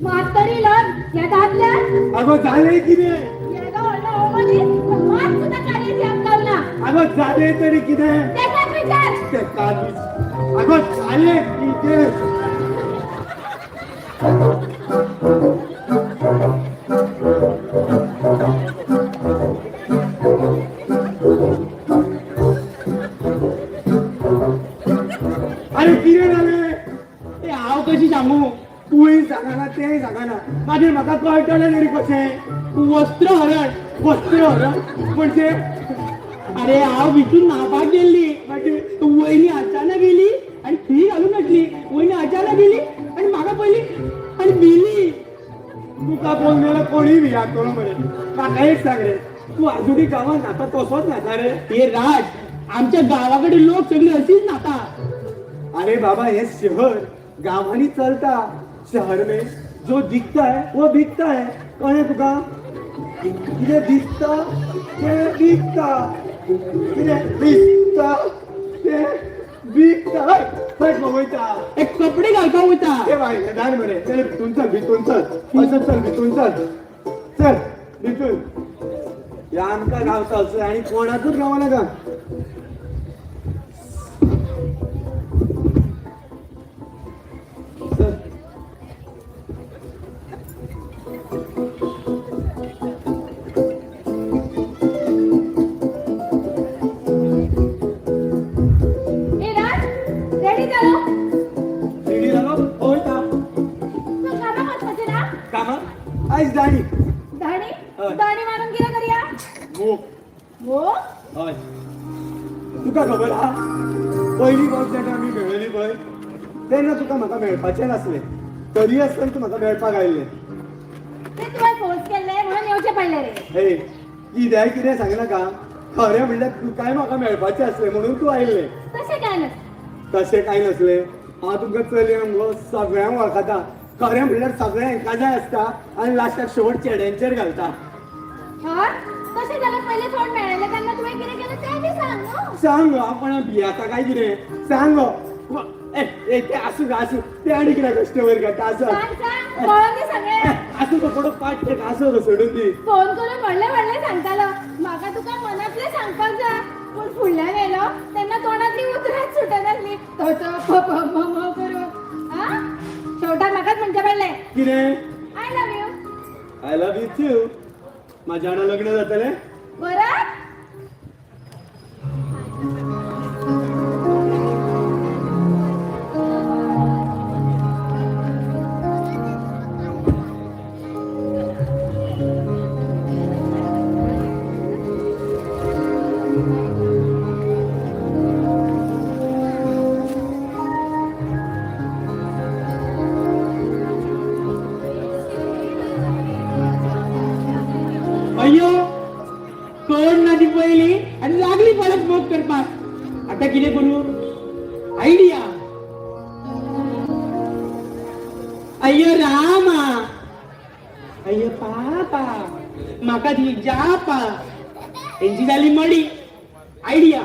मात तरी लग ह्या दादल्यान. अगो, जालें कितें? येदो व्हडलो हो मनीस, पूण मात सुद्दां कार्याची अक्कल ना. अगो, जालें तरी कितें? तेकाच विचार. तेका अगो, जालें कितें? अरे, कितें जालें? ते हांव कशी सांगू? तूंय सांगना, तेंय सांगना, मागीर म्हाका कळटलें तरी कशें? वस्त्रहरण. वस्त्रहरण म्हणजे? अरे, हांव भितून न्हावपाक गेल्ली. मागीर? वयनी अचानक गेली आणि खी घालून नटली. वयनी अचानक गेली आणि म्हाका पळयली आणि भिली. तुका पळोवन गेलो? कोणीय भियातलो मरे. म्हाका एक सांग रे, तूं आजुनी गांवांत न्हाता तसोच न्हाता रे? हे राज, आमच्या गावाकडे लोक सगळे अशीच न्हाता. अरे बाबा, हे शहर गांवांनी चलता. शहर में जो दिखता है वो बिकता है. कळ्ळें तुका? कितें दिसता तें विकता, कितें दिसता तें विकता. हय खंय वयता? हे कपडे घालपाक वयता. ते बाय दान मरे, चल भितून, चल भितून, चल असं, चल भितून, चल चल भितून. या आमकां गावता असं आणि कोणाकूच गावना नाका. चल. ए राज, रेडी जालो? रेडी जालो, वयता. तू कामाक वचपाचें ना? कामा आयज दाणी. दाणी? हय. दाणी मारून कितें करया? मोग. हो. हय, तुका खबर आहा, पयली फावट जेन्ना आमी मेळ्ळेली पळय तेन्ना तुका म्हाका मेळपाचें नासलें, तरी आसतना तूं म्हाका मेळपाक आयिल्लें. ते तुवें फोर्स केल्ले म्हणून येवचें पडलें रे. हे, कित्याय कितें सांगनाका. खरें म्हणल्यार तुकाय म्हाका मेळपाचें आसलें म्हणून तूं आयिल्लें. तशें काय नासलें. तशें कांय नासलें. हांव तुमकां चलयांक मुगो सगळ्यांक वळखता. खरें म्हणल्यार सगळ्यां हेंकां जाय आसता आनी लास्टाक शेवट चेड्यांचेर घालता. हय, तशें जाल्यार पयले फावट मेळिल्लें तेन्ना तुवें कितें केलें तें बी सांग न्हू. सांग गो, हांव कोणा भियाता काय कितें? सांग गो. ए ए, तें आसूं गो, आसूं. तें आनी कितें कश्ट वयर काडटा, आसूं. सांग सांग, कळोन दी सगळें. आसूं गो, थोडो पाट तेका, आसूं गो, सोडून दी. फोन करून व्हडलें व्हडलें सांगतालो, म्हाका तुका मनांतलें सांगपाक जाय. पूण फुडल्यान येयलो तेन्ना तोंडांतलीं उतरांच सुटनासलीं, तो प प म म करून. आ, शेवटाक म्हाकाच म्हणचें पडलें, कितें? I love you. I love you too. म्हाज्या वांगडा लग्न जातलें? परत? अय्यो, कोण ना ती पयली आणि लागली परत मोग करपाक. आता कितें करू? आयडिया. अय्यो रामा, अय्यो पापा, म्हाका दी जापा. हेंची जाली मडी. आयडिया.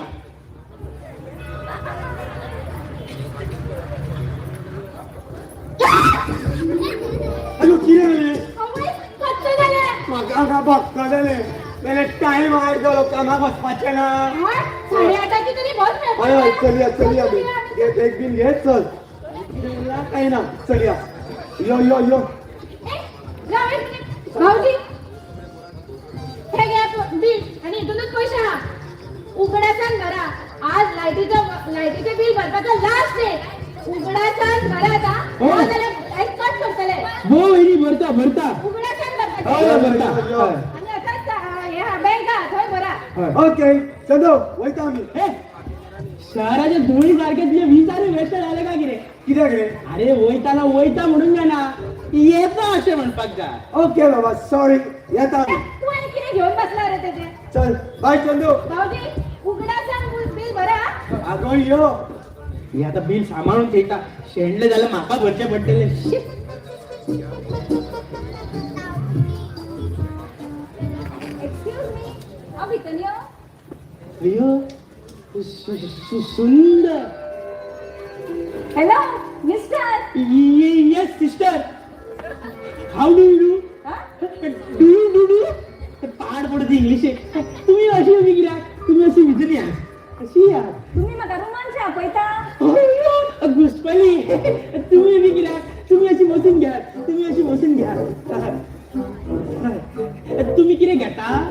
आयो, कितें जालें? आवय, कच्च जालें. म्हाका हांगा भक्क जालें. जाल्यार टायम आयज जालो, कामाक वचपाचें ना. हय, 8:30ची तरी बस हय हय, मेळपाक. चलया चलया बी घे, बॅग बीन घे, चल. कितें उरलां कांय ना, चलया, यो यो यो. ए, राव एक मिनिट. भाऊजी, हे घ्या बिल आणि इथूनच पैसे. हा उघडासान भरा. आज लायटीचं बिल भरपाचो लास्ट डे. उघडासान भरा आता. हो. नाजाल्यार लायट कट करतले. हो वहिनी, भरता भरता. उघडासान हय, भरपाचें. भरता. यो, यो. आणि आताच हे बँक आहा थंय भरा. हय. ओके चंदो, वयता आमी. हे, शहराच्या धुळी सारखे तुजे विचार व्यस्त झाले का कितें? कित्याक रे? अरे वयताना वयता म्हणून जाणा, येता अशें म्हणपाक जाय. ओके बाबा, सॉरी, येता आमी. तू आणि कितें घेवन बसला रे तेजे? चल, बाय चंदू. भाऊजी, उघडासान बिल भरा. आगो यो. हे आता बिल सांबाळून थेयता. शेणले जाल्यार म्हाका भरचें पडटलें. शी. एक्सक्यूज मी, हांव भितर यो? अय्यो, सुंदर. Hello mister. Yes sister, how do you do? हा? Do do do पाड पडू ती इंग्लिशे. तुम्ही अशी उभी कित्याक? तुम्ही अशी भितर या, अशी या. तुम्ही म्हाका रुमानशे आपयता? अय्यो, घुसपली. तुम्ही बी कित्याक? तुम्ही अशी बसून घ्या, तुम्ही अशी बसून घ्या. तुम्ही कितें घेता?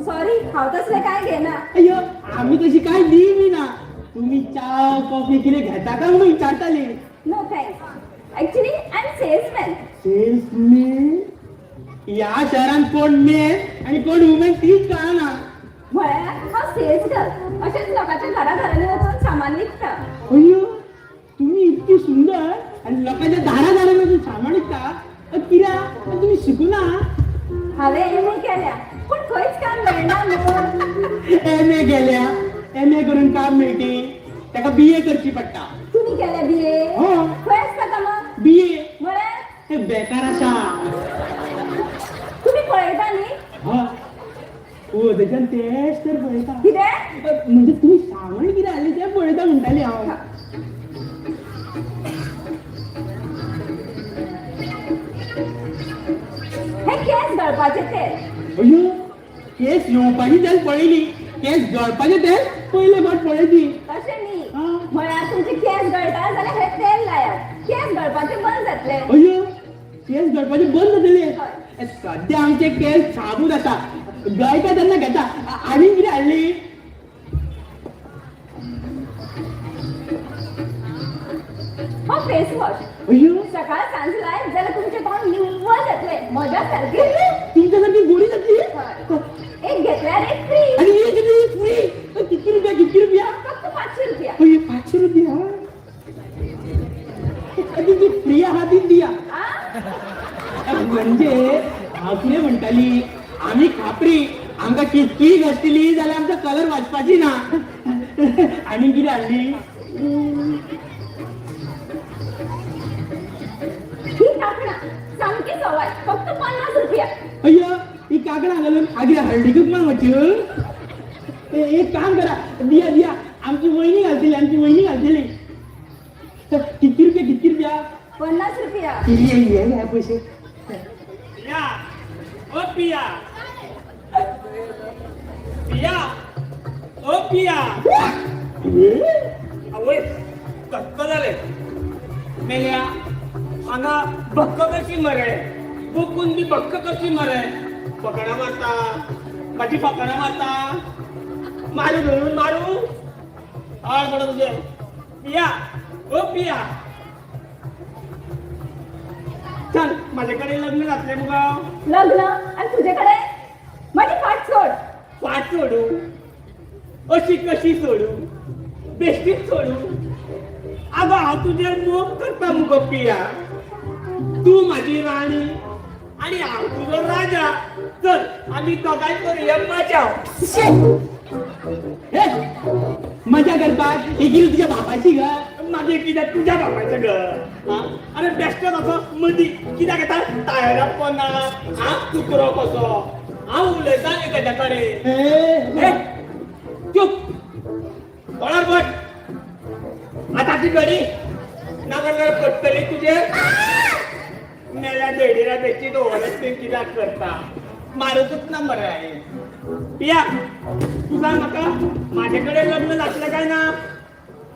सॉरी, हांव तसलें कांय घेना. अय्यो, आम्ही तशी काय दी बी ना. तुम्ही च्या कॉफी कितें घेता काय म्हणून विचारताली. No thanks, actually I am salesman. Salesman? ह्या शहरात कोण मेन आणि कोण वुमेन तीच कळना. म्हळ्यार हांव सेल्स गर्ल. अशेंच लोकांच्या घरा घरांनी वचून सामान विकता. अय्यो, तुम्ही इतकी सुंदर आणि लोकांच्या दारा दारान वचून सामान विकता? कित्याक? तुम्ही शिकूना? हांवें एम ए केल्या, पूण खंयच काम मेळना न्हू. एम ए केल्या, एम ए करून काम मेळटी? ताका बी ए करची पडटा. तुमी केल्या बी ए? हो. खंय आसता कामाक? बी ए. म्हळ्यार? हे बेकार आसा. तुमी पळयता न्ही? हा, तेच्यान तेच तर पळयता. कितें? म्हणजे तूं सावण कितें हाडली तें पळयता म्हणटाली हांव. हे केस गळपाचे तेल. अयो, केस येवपाची तेल पळयली, केस गळपाचें तेल पयले फावट पळयली. तशें न्ही. हा. म्हळ्यार तुमचे केस गळटा जाल्यार हे तेल लायात, केस गळपाचे बंद जातले. अयो, केस गळपाचे बंद जातले? हय. सद्या आमचे केस साबूत आसा, गळटा तेन्ना घेता. आनी कितें हाडली? हो फेस वॉश. अयो. सकाळ सांज लायत जाल्यार तुमचें तोंड निव्वळ जातलें, म्हज्या सारकें. तुमच्या सारखी गोरी जातली. हय. एक घेतल्यार एक फ्री. आणि एक किती फ्री? किती रुपया, किती रुपया? फक्त 500 रुपया. अय, 500 रुपया? ती जी फ्री आहा ती दिया. आ? म्हणजे हांव कितें म्हणटाली, आमी खापरी, आमकां कितकीय घासतली जाल्यार आमचो कलर वाचपाची ना. आनी कितें हाडली? ही कांकणां सामकी सवाय, फक्त 50 रुपया. अय्यो, ही काकणां घालून आगे हळदीकूच मागची. एक काम करा, दिया दिया, आमची वहिनी घालतली, आमची वहिनी घालतली. किती रुपया, किती रुपया? 50 रुपया. ये ये घ्या पैसे. पिया, ओ पिया, पिया, ओ पिया. आवय, कक्क जालें. मेल्या, हांगा भक्क कशी मरे? बुकून बी भक्क कशी मरे? फकाणां मारता म्हाजी, फकाणां मारता. मारू धरून मारू, आड पडो तुजें. पिया, ओ पिया, चल, म्हाजे कडेन लग्न जातलें मुगो. लग्न आणि तुझे कडे? माझी फाट सोड. फाट सोडू? अशी कशी सोडू? बेश्टीच सोडू? अगो, हांव तुजेर मोग करता मुगो पिया. तूं म्हाजी राणी आनी हांव तुजो राजा. चल, आमी दोगांय करुया मजा. हे, मजा करपाक ही कितें तुज्या बापाची ग? मागीर कित्याक तुज्या बापायचें ग? आं, अरे, बेश्टोच असो मदीं कित्याक येता टायरा पोना? हांव कुत्रो कसो हांव उलयता न्ही तेज्या कडेन. हे. ए, चुप, तोंडार बट आतांची घडी ना जाल्यार पडटली तुजेर. मेल्या देडीला बेश्टी दवरत ते कित्याक करता? मारूकूच ना मरे हांवें. पिया, तूं सांग म्हाका, म्हाजे कडेन लग्न जातलें काय ना?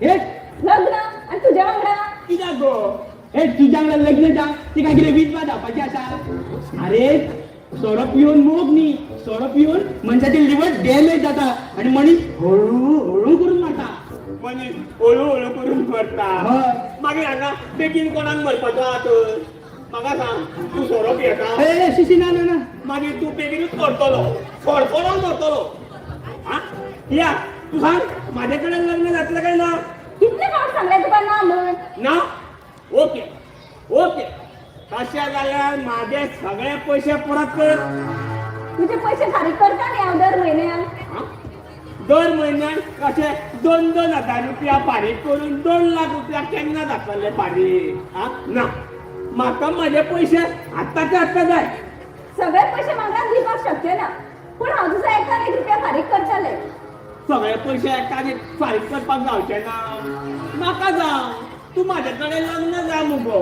हे. लग्न आणि तुझ्या वांगडा? कित्याक गो? हे, तुज्या वांगडा लग्न जा ती काय कितें विधवा जावपाची आसा? अरे, सोरो पिवन मोग न्ही, सोरो पिवन मनशाची लिवर डॅमेज जाता आनी मनीस हळू हळू करून मरता. मनीस हळू हळू करून मरता? हय. मागीर हांगा बेगीन कोणाक मरपाचो आहा तर म्हाका सांग. तूं सोरो पियेता? ए, शी शी, ना ना ना. मागीर तूं बेगीनूच मरतलो, फडफडोन मरतलो. आं, या, तूं सांग, म्हाजे कडेन लग्न जातलें काय ना? कितले फावट सांगले तुका ना म्हण. ना? ओके ओके, तशें जाल्यार म्हाजे सगळे पयशे परत कर. तुझे पैसे फारीक करता न्ही हांव दर म्हयन्याक. आं? दर म्हयन्याक अशे 2-2 हजार रुपया फारीक करून 2 लाख रुपया केन्ना जातले फारीक? आं, ना, म्हाका म्हाजे पयशे आत्ताचे आत्ता जाय. सगळे पैसे म्हाका दिवपाक शक्य ना, पूण हांव तुजो एकान एक रुपया फारीक करतले. सगळे पयशे एकाच फारीक करपाक जावचे ना. म्हाका जावं, तूं म्हाजे कडेन लग्न जा मुगो,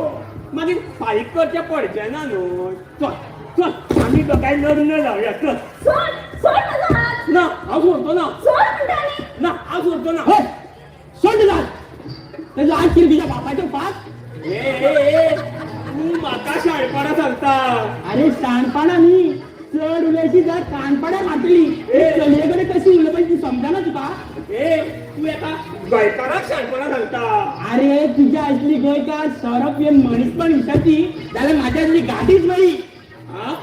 मागीर फारीक करचें पडचें ना न्हू. चल चल, आमी दोगांय लग्न जावया, चल. सोड, सोड म्हजो हात. ना, हांव सोडतो ना. सोड म्हणटा न्ही. ना, हांव सोडतो ना. हय, सोड तुझा तेजो आज कितें तुज्या बापाचो फात? ए ए ए, तूं म्हाका शाणपणां सांगता? अरे, शाणपणा न्ही, चड उलयशी जाल्यार कानपणां मारतली. चलये कडेन कशी उलोवपाची ती समजना तुका? ए, तूं एका गोंयकाराक शाणपणां सांगता? अरे, तुज्या असली गोंयकार सोरो पिवन मनीसपण विसरती जाल्यार म्हाज्या असली गाडीच मेळी. आं,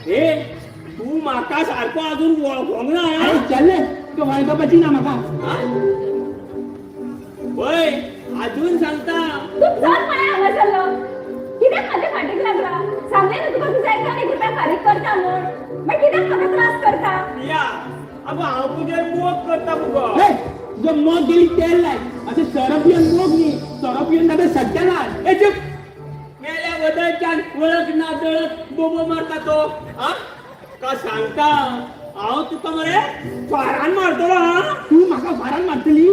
ए, तूं म्हाका सारको अजून वळखोंक ना. अरे, चल, तुका वळखपाची ना म्हाका. वय, अजून सांगता. तूं चल पळय हांगा सरलो. कित्याक म्हाज्या फाटीक लागला? सांगलें न्हू तुका तुझ्या एकाने रुपया फारीक करता म्हूण, मागीर कित्याक म्हाका त्रास करता? या, अगो हांव तुजेर मोग करता मुगो. हे, तुजो मोग गेली तेल लाय. अशें सोरो पिवन मोग न्ही, सोरो पिवन जाता सत्यानाश. ए चुप. मेल्या वदळच्यान वळख ना दळख बोबो मारता तो. हा का सांगता, हांव तुका मरे फारान मारतलो. हा, तू म्हाका फारान मारतली?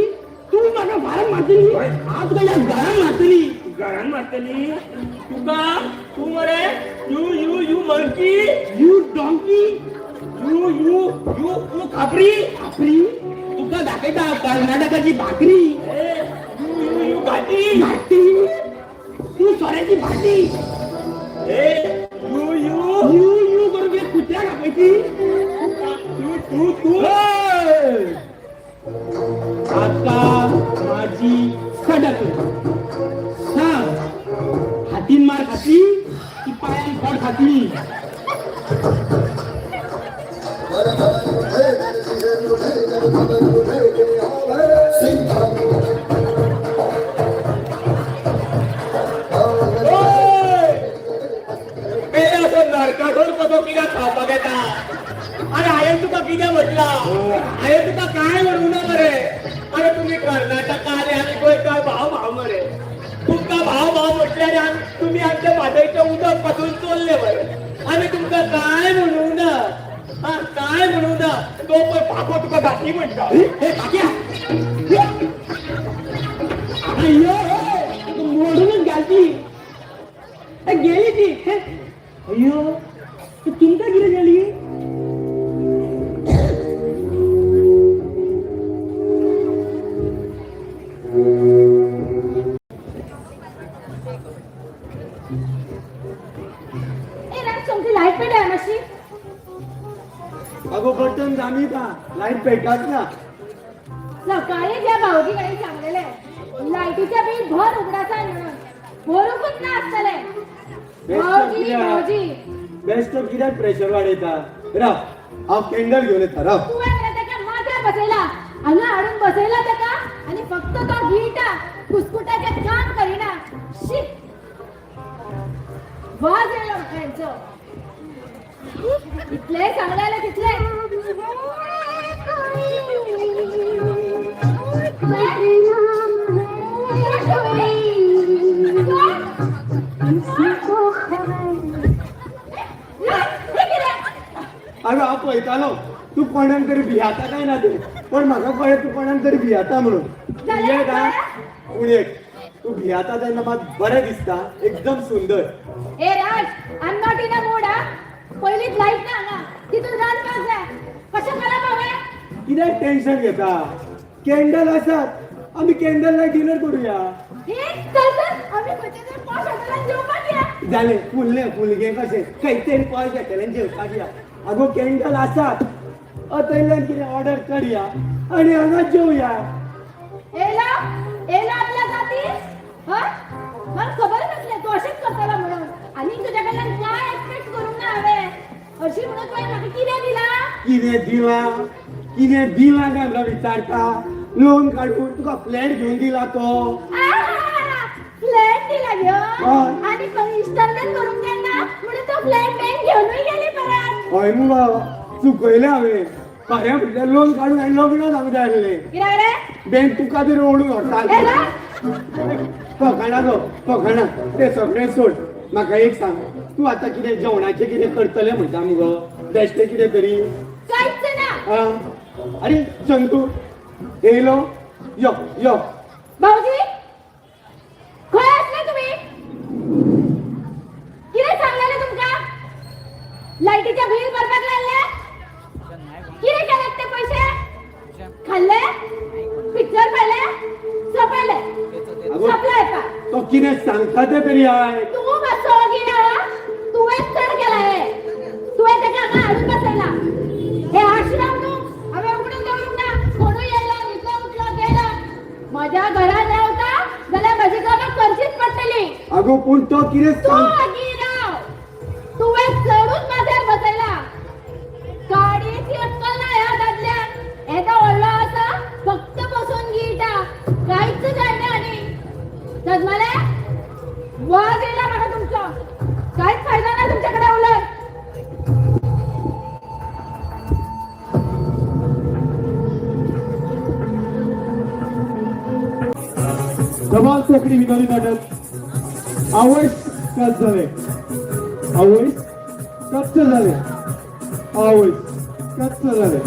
तू म्हाका फारान मारतली? हांव तुका ह्या घरान मारतली. घरान मारतली तुका. तूं मरे you you you monkey. You donkey. You you you you Khapri. भाकरी तुका दाखयता, कर्नाटकाची भाकरी. ए you you you घाटी. भाटी, तू सोऱ्याची भाटी. ए you you you you करून तुझ्या कुत्र्याक आपयती. तू तू तू. आता माझी सडक सांग, हातीन मार खातली की पायान खोड खातली? ए असो नरकासूर कसो कित्याक खावपाक येता? अरे हांवें तुका कितें म्हटलां? हांवें तुका कांय म्हणूंक ना मरे. अरे तुमी कर्नाटका आनी आमी गोंयकार भाव भाव मरे. तुमकां भाव भाव म्हटल्यार आमी तुमी आमच्या म्हादयचें उदक पासून चोरलें मरे. आमी तुमकां कांय म्हणूंक ना. हा, कांय म्हणूंक ना. तो पळय पाको तुका घाटी म्हणटा. हे काक्या, अय्यो, हे, मोडूनच घालती. ए, गेली ती. हे, अय्यो, तुमकां कितें जाली? ए राज, सोमती लायट पेटय मातशी. अगो बटन दामिता, लायट पेटाच ना. सकाळी त्या भावजी कडेन सांगलेले लायटीचे बील भर उगडासान म्हणून, भरूंकूच ना आसतले. भावजी, भावजी. बेस्ट ऑफ कित्याक प्रेशर वाडयता? राव, हांव कॅन्डल घेवन येता, राव. तुवें मरे ताका माथ्यार बसयला, हांगा हाडून बसयला ताका आनी फक्त तो गिळटा, कुस्कुटाचें काम करिना. शी, वाज येयलो म्हाका हेंचो. इतलें सांगलें तितलें. किसी को खबर. अगो हांव पळयतालो तूं कोणाक तरी भियाता काय ना ते, पण म्हाका कळ्ळें तूं कोणाक तरी भियाता म्हणून. भियेत हा? पूण एक तूं भियाता तेन्ना मात बरें दिसता, एकदम सुंदर. ए Raj, I am not in a mood. हा, पयलींच लायट ना हांगा, तितून रांदपाक जाय. कशें करप हांवें? कित्याक टेन्शन घेता? कॅन्डल आसात, आमी कॅन्डल लायट डिनर करूया. हे चल चल, आमी खंयच्या तरी पॉश हॉटेलान जेवपाक या. जालें, फुललें फुलगें कशें, खंय तरी पॉश हॉटेलान जेवपाक या. आगो कॅन्डल आसात, थंयल्यान कितें ऑर्डर करया आनी हांगा जेवया. एला एला आपल्या जाती. हय, मला खबर नासलें तूं अशेंच करतलो म्हणून. आनी तुज्या कडल्यान काय एक्सपेक्ट करूंक ना हांवें. हरशीं म्हणून तुवें म्हाका कितें दिलां? कितें दिलां, कितें दिलां काय म्हणून विचारता? लोन काडून तुका फ्लॅट घेवन दिला तो. फ्लॅट दिला घेवन? हय. आनी इन्स्टॉलमेंट करूंक जायना म्हणून तो फ्लॅट बँक घेवनूय गेली परत. हय मुगो, चुकयलें हांवें. खरें म्हटल्यार लोन काडून हांवें लग्न जावंक जाय आसलें. कित्याक रे? बँक तुका तरी ओडून ए व्हरता. राज. फकाणां गो फकाणां, तें सगळें सोड. म्हाका एक सांग, तूं आतां कितें जेवणाचें कितें करतलें म्हणटा मुगो, बेश्टें कितें तरी? कांयच ना. आं, आरे चंदू येयलो, यो यो. भाऊजी, खंय आसले तुम्ही? कितें सांगलेलें तुमकां? लायटीचें बील भरपाक लायल्लें. कितें केलें ते पयशे? खाल्ले, पिक्चर पळयले, सोंपयले. अगो सोंपले येता. तो कितें सांगता तें तरी आयक. तूं मातसो ओगी राव. तुवेंच चड केला हें. तुवें ताका हांगा हाडून बसयला. हे आश्रम न्हू, हांवें उगडून दवरूंक ना. कोणूय येयलो, न्हिदलो, उठलो, गेलो. म्हज्या घरान रावता जाल्यार म्हजी कामां करचीच पडटली. अगो पूण तो कितें तूं सांग ओगी राव. तुवें चडूच माथ्यार बसयला. गाडयेची अक्कल ना ह्या दादल्याक. येदो व्हडलो आसा, फक्त बसून गिळटा, कांयच जायना. आनी सजमले, वाज येयला म्हाका तुमचो. कांयच फायदो ना. धमाल कोंकणी विनोदी नाटक. आवयस कस जालें, आवयस कच्च जालें, आवयस कच्च जालें.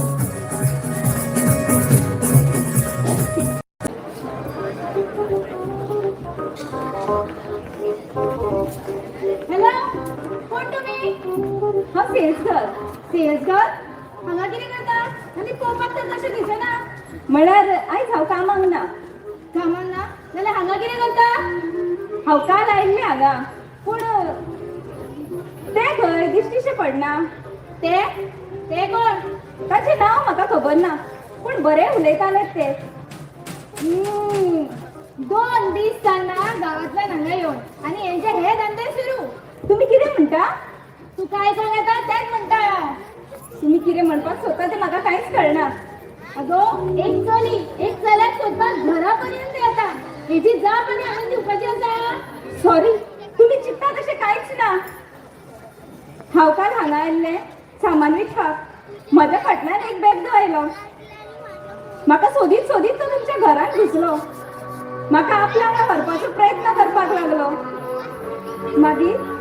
हॅलो, कोण तुम्ही? हांव सेल्स गर्ल. सेल्स गर्ल हांगा कितें करता आनी पळोवपाक तर तशें दिसना. म्हळ्यार आयज हांव कामाक ना. कामाक ना जाल्यार हांगा कितें करता? हांव काल आयिल्लें हांगा, पूण तें खंय दिश्टीशें पडना. ते ते कोण? ताचें नांव म्हाका खबर ना, पूण बरें उलयताले ते. हम्म, 2 दीस जालना गांवांतल्यान हांगा येवन आनी हेंचे हे धंदे सुरू. तुमी कितें म्हणटा? तूं काय सांगता तेंच म्हणटा हांव. तुमी कितें म्हणपाक सोदता तें म्हाका कांयच कळना. अगो, एक चली एक चल्याक सोदपाक घरा पर्यंत येता, हेजी जाप आनी हांवें दिवपाची आसा? सॉरी, तुमी चिंतता तशें कांयच ना. हांव काल हांगा आयिल्लें सामान विकपाक. म्हज्या फाटल्यान एक बेबदो आयलो. म्हाका सोदीत सोदीत तो तुमच्या घरांत घुसलो. म्हाका आपल्या वांगडा व्हरपाचो प्रयत्न करपाक लागलो. मागीर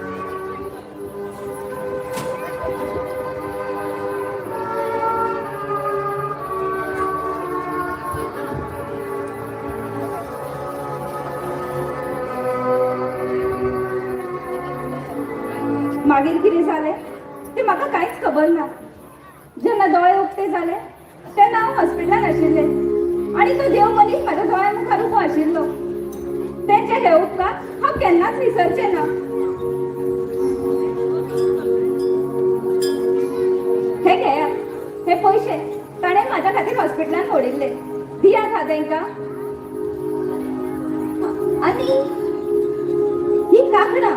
मागीर कितें जालें तें म्हाका कांयच खबर ना. जेन्ना दोळे उक्ते जाले तेन्ना हांव हॉस्पिटलान आशिल्लें आनी तो देव मनीस म्हाज्या दोळ्या मुखार उबो आशिल्लो. तेंचे हे उपकार हांव केन्नाच विसरचें ना. हे घेयात हे पयशे, ताणें म्हाज्या खातीर हॉस्पिटलान मोडिल्ले. दियात हा तेंकां. आनी ही काकणां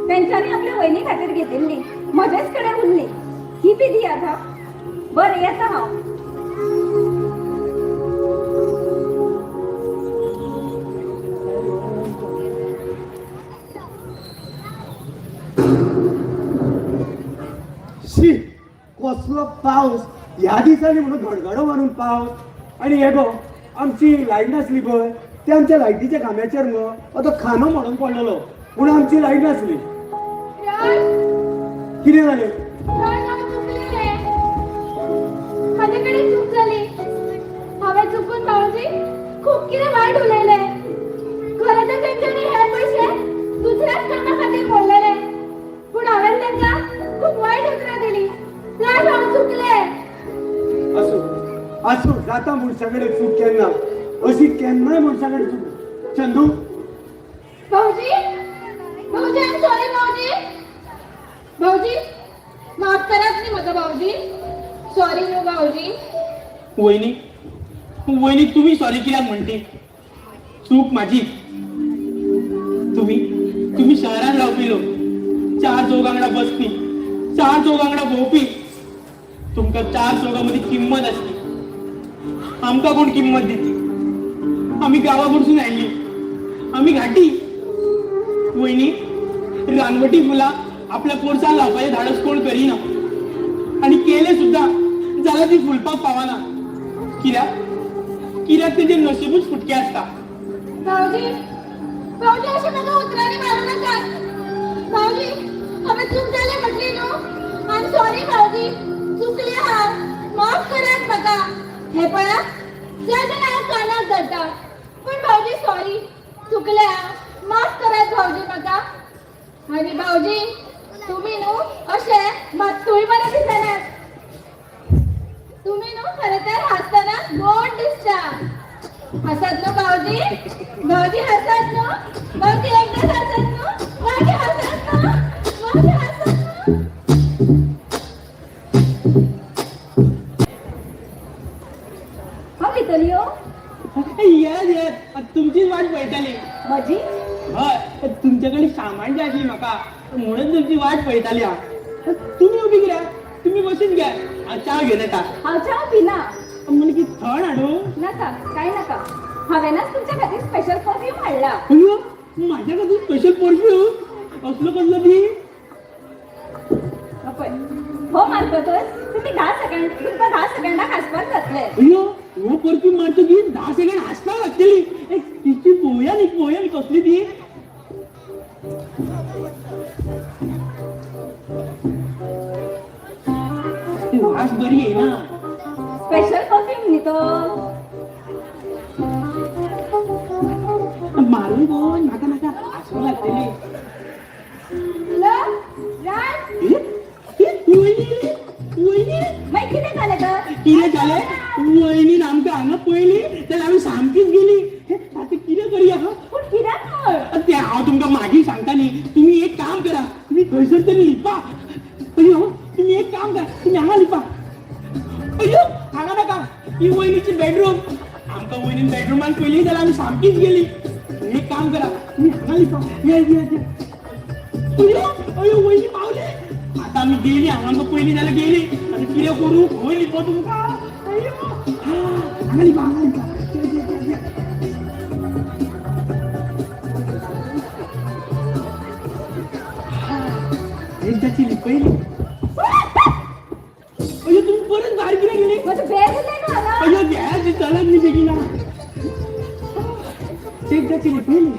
तेंच्यांनी आपल्या वयनी खातीर घेतिल्ली, म्हजेच कडेन उरली. ही बी दियात हा. बरें, येता हांव. शी, कसलो पावस ह्या दिसांनी म्हणून गडगडो मारून पावस. आनी हे गो, आमची लायट नासली पळय, ते आमच्या लायटीच्या खांब्याचेर न्हू आतां खांदो म्हणून पडलेलो, पूण आमची लायट नासली. राज! कितें जालें? राज, हांव चुकलें रे. म्हाजे कडेन चूक जाली. हांवें चुकून भावजी खूब कितें वायट उलयलें. खरें तर तेंच्यांनी हे पयशे दुसऱ्याच कामा खातीर मोडलेले, पूण हांवें तांकां खूब वायट उतरां दिली. राज, हांव चुकलें. आसूं आसूं, जाता मनशा कडेन चूक केन्ना, अशी केन्नाय मनशा कडेन चूक. चंदू. भाऊजी, भाऊजी, I am sorry भाऊजी. भाऊजी, माफ करात न्ही म्हाका भाऊजी. सॉरी न्हू भाऊजी. वहिनी, वहिनी, तुम्ही सॉरी कित्याक म्हणटी? चूक माझी. तुम्ही तुम्ही शहरात रावपी लोक, चार चौघांगडा बसपी, चार चौघांगडा भोंवपी. तुमकां चार चौघां मदीं किंमत आसली. आमकां कोण किंमत दिती? आमी गांवा कडसून आयिल्ली, आमी घाटी. वहिनी, रानवटी फुलां आपल्या पोरसान लावपाचें धाडस कोण करिना आनी केलें सुद्दां जाल्यार ती फुलपाक पावना. कित्याक? कित्याक तेजें नशिबूच फुटकें आसता. भाऊजी, भाऊजी, अशें म्हाका उतरांनी मारूं नाकात भाऊजी. हांवें चूक जाली म्हटली न्हू. I am sorry भाऊजी. चुकलें हांव, माफ करात म्हाका. हे पळया, जाण हांव कानाक धरता, पूण भाऊजी सॉरी, चुकलें हांव, माफ करात भाऊजी म्हाका. आनी भाऊजी, तुमी न्हू अशें मात्तूय बरें दिसनात. तुमी न्हू खरें तर हांसतना गोड दिसता. हसत न्हू भाऊजी? भाऊजी, हसत न्हू? भाऊजी, एकदाच हसत न्हू? भाऊजी, हसत न्हू? भाऊजी, हसत न्हू? हांव भितर यो? येस येस, तुमचीच वाट पळयताली. म्हजी? हय, तुमचे कडेन सामान जाय आसली म्हाका, म्हणून तुमची वाट पळयताली हांव. तुमी उबी कित्याक? तुमी बसून घ्या, हांव च्या घेवन येता. हांव च्या पिना. म्हणजे की थंड हाडूं? नाका, कांय नाका. हांवेनच तुमच्या खातीर स्पेशल परफ्यूम हाडला. अयो, म्हाज्या खातीर स्पेशल परफ्यूम? असलो कसलो दी? हा पळय. पळय. हो मारतकच तुमी 10 सेकंड, तुमकां 10 सेकंडाक हांसपाक जातलें. अय्यो, हो परफ्यूम मारतकीर 10 सेकंड हांसपाक लागतली. ए, तिची पळोवया न्ही, पळोवया न्ही कसली ती. ती वास बरी येना. स्पेशल परफ्यूम न्ही तो. मारून कोण, नाका नाका, हांसूंक लागतली. ल राज. ए, ए, वयनी, वयनी. मागीर कितें जालें तर? कितें जालें, वयनीन आमकां हांगा पळयली जाल्यार आमी सामकीच गेली. हे, आतां कितें करया, हा? पूण कित्याक म्हण? ते हांव तुमकां मागीर सांगता न्ही. तुमी एक काम करा, तुमी खंयसर तरी लिपा. अयो, तुमी एक काम करा, तुमी हांगा लिपा. अयो, हांगा नाका, ही वयनीची बेडरूम. आमकां वयनीन बेडरुमान पळयली जाल्यार आमी सामकीच गेली. तुमी एक काम करा, तुमी हांगा लिपा. या या या. अयो अयो, वयनी पावले. आतां आमी गेली हांगा. आमकां पयली जाल्यार गेली. आतां कितें करूं, खंय लिपो तुमकां? अयो, हा, हांगा लिपा, हांगा लिपा. या, या, या, या. एकदाची लिपयली. अयो, तुम्ही परत भायर कित्याक गेली? म्हजें बॅग उरलें न्हू हांगा. अयो, घ्या ती, चलत न्ही बेगीन. एकदाची लिपयली.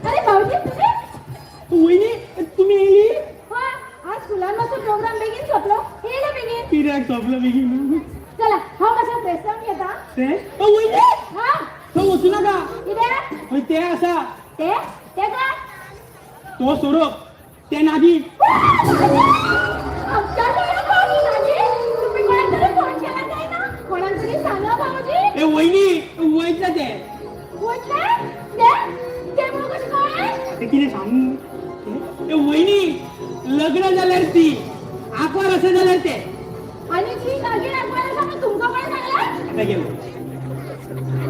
अरे भाऊजी, तुम्ही? वयनी, तुमी येयली? हय, आज स्कुलान मातसो प्रोग्राम बेगीन सोंपलो, येयले बेगीन. कित्याक सोंपलो बेगीन? चला, हांव मातशें फ्रेश जावन घेता. ते ओ वयनी. हा. थंय वचूं नाका. कित्याक? हय, ते आसा. ते ते काय? तो सोरोप, ते नागी. आमच्या घरा भाऊजी नागी. तुम्ही कोणाक तरी फोन केला काय ना? कोणाक तरी सांगा भाऊजी. ए वयनी, वयतले ते. वयतले ते? ते म्हणून कशें कळ्ळें? ते कितें सांगू? ए वयनी, लग्न जाल्यार ती आंकवार आसा जाल्यार ते. आनी ती नागीण आंकवार आसा म्हूण तुमकां कोणें सांगलें? आतां घे.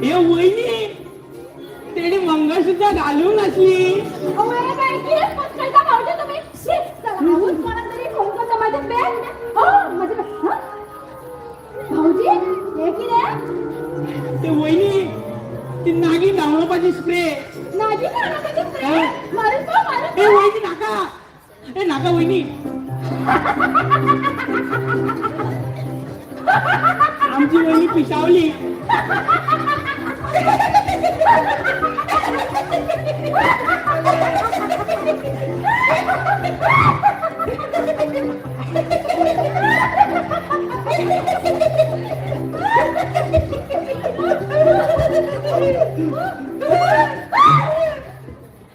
ए वयनी, तेणी मंगळसूत्र घालूंक नासली. अवय बाय, कितें पचकळटा भाऊजी तुमी? शी, चला, हांवूच कोणाक तरी फोन करता. म्हाजें बॅग, हो म्हजें बॅग. हा? भाऊजी, हें कितें? ते वयनी, ती नागीण धांवडोवपाची स्प्रे. नागीण धांवडोवपाची स्प्रे? मारून पळोव, मारून ए पळोव. वयनी, नाका. ए नाका वयनी. आमची वयनी पिशावली.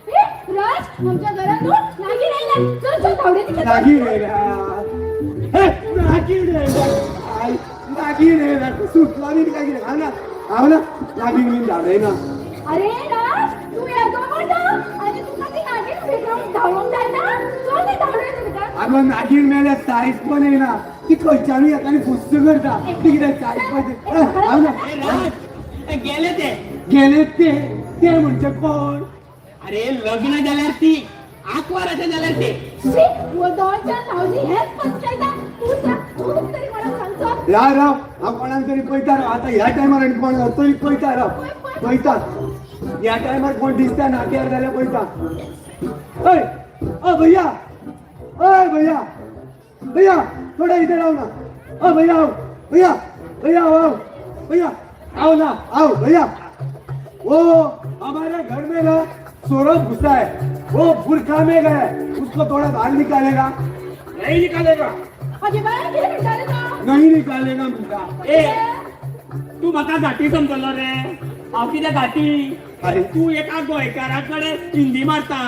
ए, राज, आमच्या घरात न्हू नागीण आयल्या. चल चल, धांवडे तिका. नागीण येयल्या. हे, नागीण येयल्या. आई, नागीण येयल्या. सुटला बीन काय कितें? हांव ना, हांव ना नागीण बीन धांवडयना. अरे राज, तूं येदो मोठो आनी तुका ती नागीण धांवडोवंक जायना? चल ती धांवडय तिका. आगो, नागीण मेल्या सायज पण येयना. ती खंयच्यानूय येता आनी फुस्स करता. ती कितें सायज पण? हांव ना. ए राज, ए गेले ते. गेले ते? ते म्हणजे कोण? अरे, लग्न जाल्यार ती आंकवार आसा जाल्यार ते. शी, दोनच्या भाऊजी हेच पचकळटा. तूं सांग, तूं तरी कोणाक सांगचो. राव राव, हांव कोणाक तरी पळयता राव. आतां ह्या टायमार आनी कोण तरी पळयता राव, पळयता. ह्या टायमार कोण दिसता नाक्यार जाल्यार पळयता. हय, अ भैया, अय भैया, भैया, थोडा इधर आओ ना. अ भैया, आओ भैया, भैया, आओ, आओ भैया, आओ ना, आओ भैया. वो हमारे घर में ना सौरभ घुसा है, वो बुरखा में गया है, उसको थोड़ा बाहर निकालेगा? नहीं निकालेगा. अगे बाय, कितें म्हणटा रे तो? नहीं निकालेगा म्हणता. ए, तू म्हाका घाटी समजलो रे? हांव कितें घाटी? अरे. तूं एका गोंयकारा कडेन हिंदी मारता.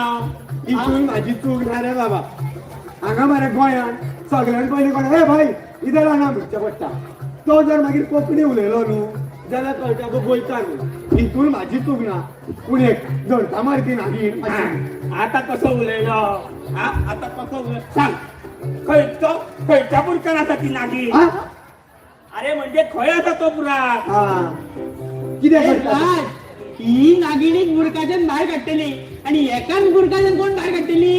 हितून माझी चूक ना रे बाबा. हांगा मरे गोंयांत सगळ्यात पयलीं कोण "ए भाई, इधर आना" म्हणचें पडटा. तो जर मागीर कोंकणी उलयलो न्हू जाल्यार कळटा तो गोंयकार न्हू. हितून माझी चूक ना, पूण एक धरता मारती नागीण अशी. आता कसो उलयलो हा? आता कसो उलय, सांग. खंयचो, खंयच्या बुरखान आसा ती नागी? हा? अरे, म्हणजे खंय आसा तो बुराक? हा, कितें ए करता? राज, ही नागिणीक बुरकाच्यान भायर काडटली आणि एकान बुरकाच्यान कोण भायर काडटली?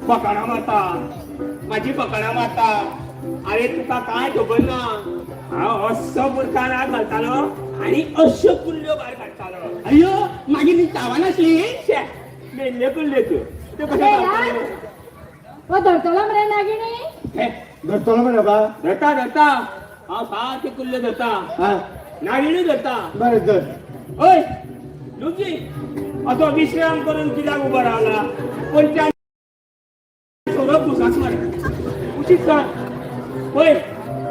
फकाणां मारता, माझी फकाणां मारता. अरे, तुका काय खबर ना. हांव असो बुरखान हात घालतालो आनी अश्यो कुल्ल्यो भायर काडटालो. अय्यो, मागीर ती चावनासली. शे, मेल्ल्यो कुल्ल्यो त्यो. त्यो कश्यो ए, घालताल्यो? राज, हो धरतलो मरे नागिणी. हे, धरतलो मरे बा. धरता धरता, हांव सारक्यो कुल्ल्यो धरता. हा. नागिणूय धरता. बरें धर. ओय लुची, असो विश्राम करून कित्याक उबो रावला? पण त्या सोरोप घुसाक मरे, उशीत कर. पळय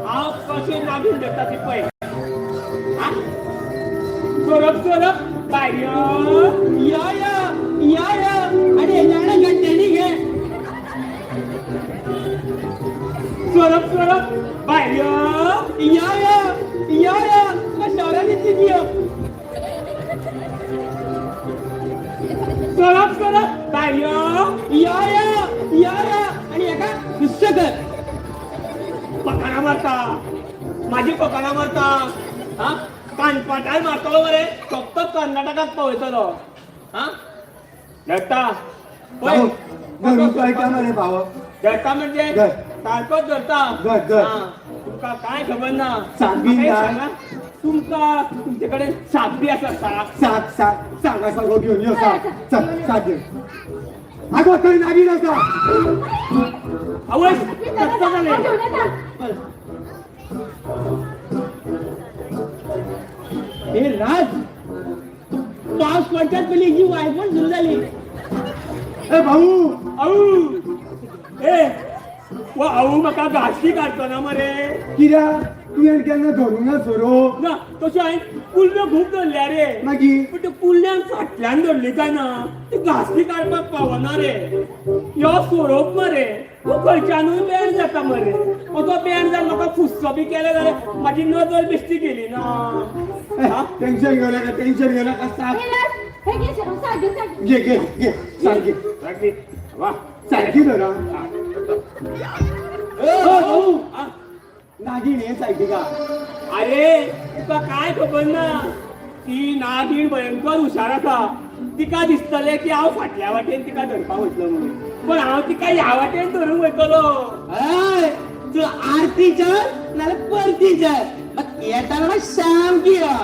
हांव कशें नागीण धरता ती पळय. हा? सोरोप सोरोप भायर यो. या या या या, आणि हेच्या वांगडा गड्ड्यांनी घे. सोरोप सोरोप भायर यो. या या या या, तुका शहरान इतली दियो. सोरोप सोरोप भायर यो. या या या या, आणि एका गुस्सा कर. फकाणां मारता, म्हाजी फकाणां मारता. हा, कानपाटार मारतलो मरे, फक्त कर्नाटकाक पावयतलो. हा, धरता पळय. भाऊ, धरून कळटा मरे भाव. धरता म्हणजे धर. सारकोच धरता. धर, धर. हा, तुमकां कांय खबर ना. साप बी म्हाका एक ना. सांगा, तुमकां तुमचे कडेन साप बी आसा, साप? साप साप सांगा, सागो घेवन यो. साप, चल साप घेवन. आगो, थंय नागीण आसा. आवय, मी धरता धरता, जालें. हांव घेवन येता. हे राज, पावस पडच्यात पयलीं ही वायफण सुरू झाली. ए भाऊ. औ ए वो औ, म्हाका घांशी काडचो ना मरे. कित्याक, तुवें केन्ना धरूंक ना सोरोप? ना, तशें हांवें कुल्ल्यो खूब धरल्या रे. मागीर? पूण त्यो कुल्ल्यांक फाटल्यान धरली काय ना, ती घांसली काडपाक पावना रे. यो सोरोप मरे, तो खंयच्यानूय बेण जाता मरे. असो बेण जावन म्हाका फुस्सो बी केले जाल्यार म्हाजी नदर बेश्टी गेली ना. हा? टेन्शन घेऊ नका, टेन्शन घेऊ नका. साप हे राज, हे घे साप घे, साप घे. घे घे घे, सारखी. सारकी वा. सारखी धरा. ओ भाऊ. हा? नागीण हे सायटी का? अरे, तुका काय खबर ना, ती नागीण भयंकर हुशार आसा. तिका दिसतलें की हांव फाटल्या वाटेन तिका धरपाक वयतलो म्हणून, पण हांव तिका ह्या वाटेन धरूंक वयतलो. हय, तू आरती चल नाल्यार परती चल, मग येताना मात सामकी यो.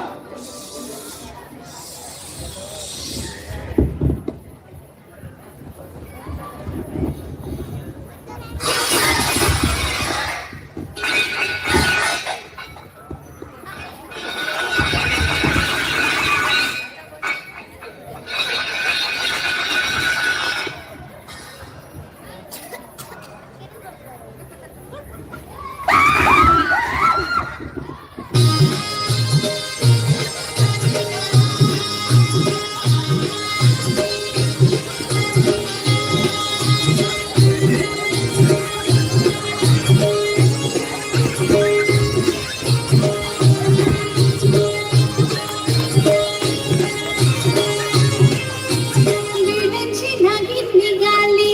वीणाची नागिन निघाली,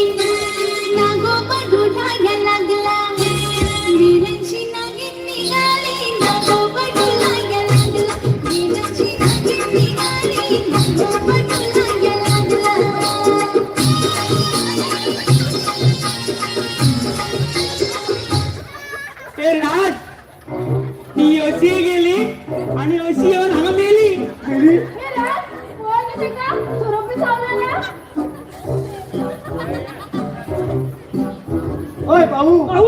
नागोबा डोलायला लागला. वीणाची नागिन निघाली, नागोबा डोलायला लागला. वीणाची नागिन निघाली, नागोबा डोलायला लागला. ए राज, ती अशी गेली आणि अशी येऊन हांगा मेली. गेली. हे राज, पळय न्ही तिका, सोरोप बी चावलेला. ओय भाऊ. आऊ,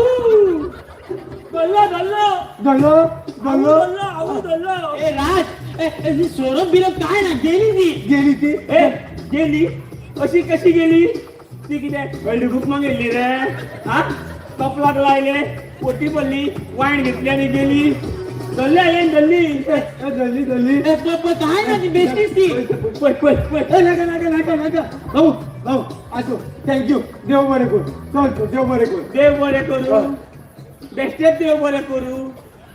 धरलो धरलो. धरलो. आऊ धरलो. धरलो, आऊ धरलो. ए राज, ए, ए, ती सोरोप बिरोप काय ना, गेली ती. गेली ती. ए, गेली अशी कशी गेली ती? कितें हळदीकुकमा गेल्ली रे? हा, कपलाक लायले, पोटी पडली, वायण घेतली आनी गेली. धरली हांवें, धरली. ए, धरली धरली. ए, काय ना, ती बेस्टीच ती. पळय पळय पळय. ए नाका नाका नाका नाका, भाऊ भाऊ, आसो, thank you. देव बरें करूं. चल तूं, देव बरें करूं. देव बरें करूं, बेश्टेच देव बरें करूं.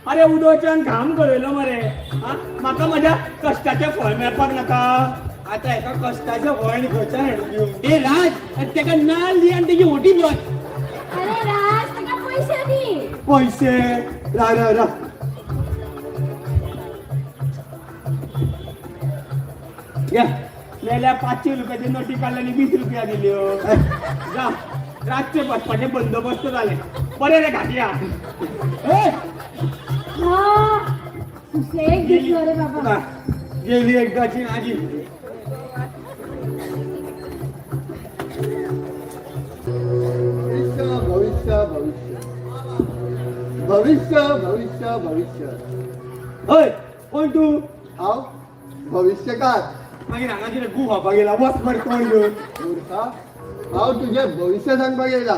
अरे, उदोच्यान घाम गळयलो मरे. हा, म्हाका म्हज्या कश्टाचें फळ मेळपाक नाका? आता एका कष्टाच्या वळण खंयच्यान हाडून दिवं? ए राज, तेका नाल दी आणि तेजी होटी भर. अरे राज, ताका पयशे दी. पैसे, रा रा रा. घे, मेल्या 500 रुपयाची नोटी काडली आनी 20 रुपया दिल्यो. जा, रातचे बसपाचे बंदोबस्त जाले. बरें रे घाटया. ए. हा, सुसेग दिसलो रे बाबा. गेली एकदाची नागी. भविष्य भविष्य भविष्य भविष्य भविष्य भविष्य. हय, कोण तू? हांव भविष्यकार. मागीर हांगा कितें गू खावपाक गेला? वच मरे तोंड घेवन. मूर्खा, हांव तुजें भविष्य सांगपाक येयला.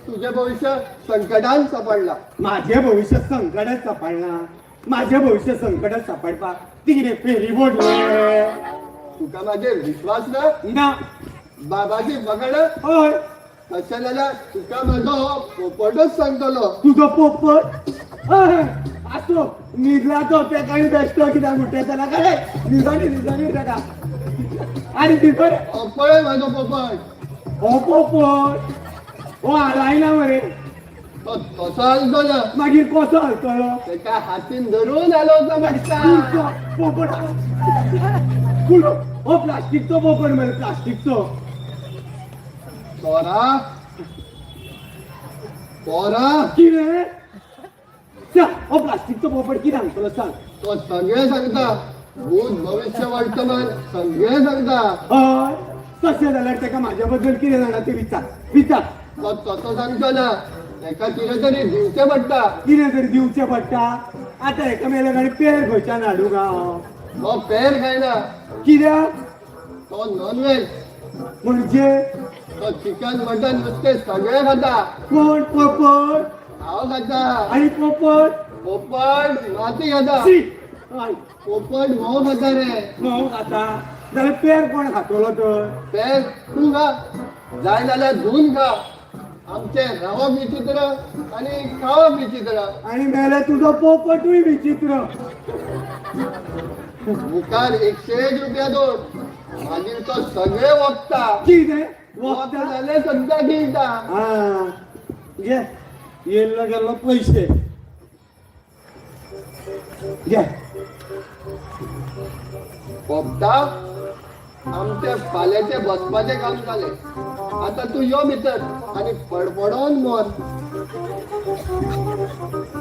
तुजें भविष्य संकटान सापडला. माझे भविष्य संकटात सापडना. माझे भविष्य संकटात सापडपाक ती कितें फेरीबोट? तुका म्हाजेर विश्वास ना? ना. बाबाची पकड. हय. तशें जाल्यार तुका म्हाजो हो पोपटच सांगतलो. तुजो पोपट? हय, आसो न्हिदला तो. तेका आनी बेश्टो कित्याक उठयता काय? न्हिदोनी न्हिदोनी तेका आनी न्हिदो रे. हो पळय म्हाजो पोपट. हो पोपट हो हालायना मरे. तो तसो हालचो ना. मागीर कसो हालतलो? तेका हातीन धरून हालोवचो पडटा. तुमचो पोपट पूण हो प्लास्टिकचो पोपट मरे, प्लास्टिकचो. पोरा पोरा. कितें? सांग, हो प्लास्टिकचो पोपट कितें सांगतलो, सांग. तो सगळें सांगता, भूत भविष्य वर्तमान सगळें सांगता. हय, तशें जाल्यार ताका म्हाज्या बद्दल कितें जाणा तें विचार, विचार. तो तसो सांगचो ना, तेका कितें तरी दिवचें पडटा. कितें तरी दिवचें पडटा? आतां हेका मेल्यार आनी पेर खंयच्यान हाडूं गा हांव? तो पेर खायना. कित्याक? तो नॉनव्हेज. म्हणजे? तो चिकन मटन नुस्तें सगळें खाता. कोण, पोपट? हांव खाता. आनी पोपट? पोपट माती खाता. शी! हय. पोपट म्होंव खाता रे. म्होंव खाता जाल्यार पेर कोण खातलो तर? पेर तूं खा, जाय जाल्यार धुवन खा. आमचें रावप विचित्र आनी खावप विचित्र. आनी मेले तुजो पोपटूय विचित्र. मुखार 101 रुपया दोन, मागीर तो सगळें वखता. कितें? वखद जाल्यार सद्दां गिळटा. हा, घे, येयल्लो गेल्लो पयशे घे. पोपटा, आमचे फाल्यांचे बसपाचें काम जालें. आतां तूं यो भितर आनी फडफडोन मर.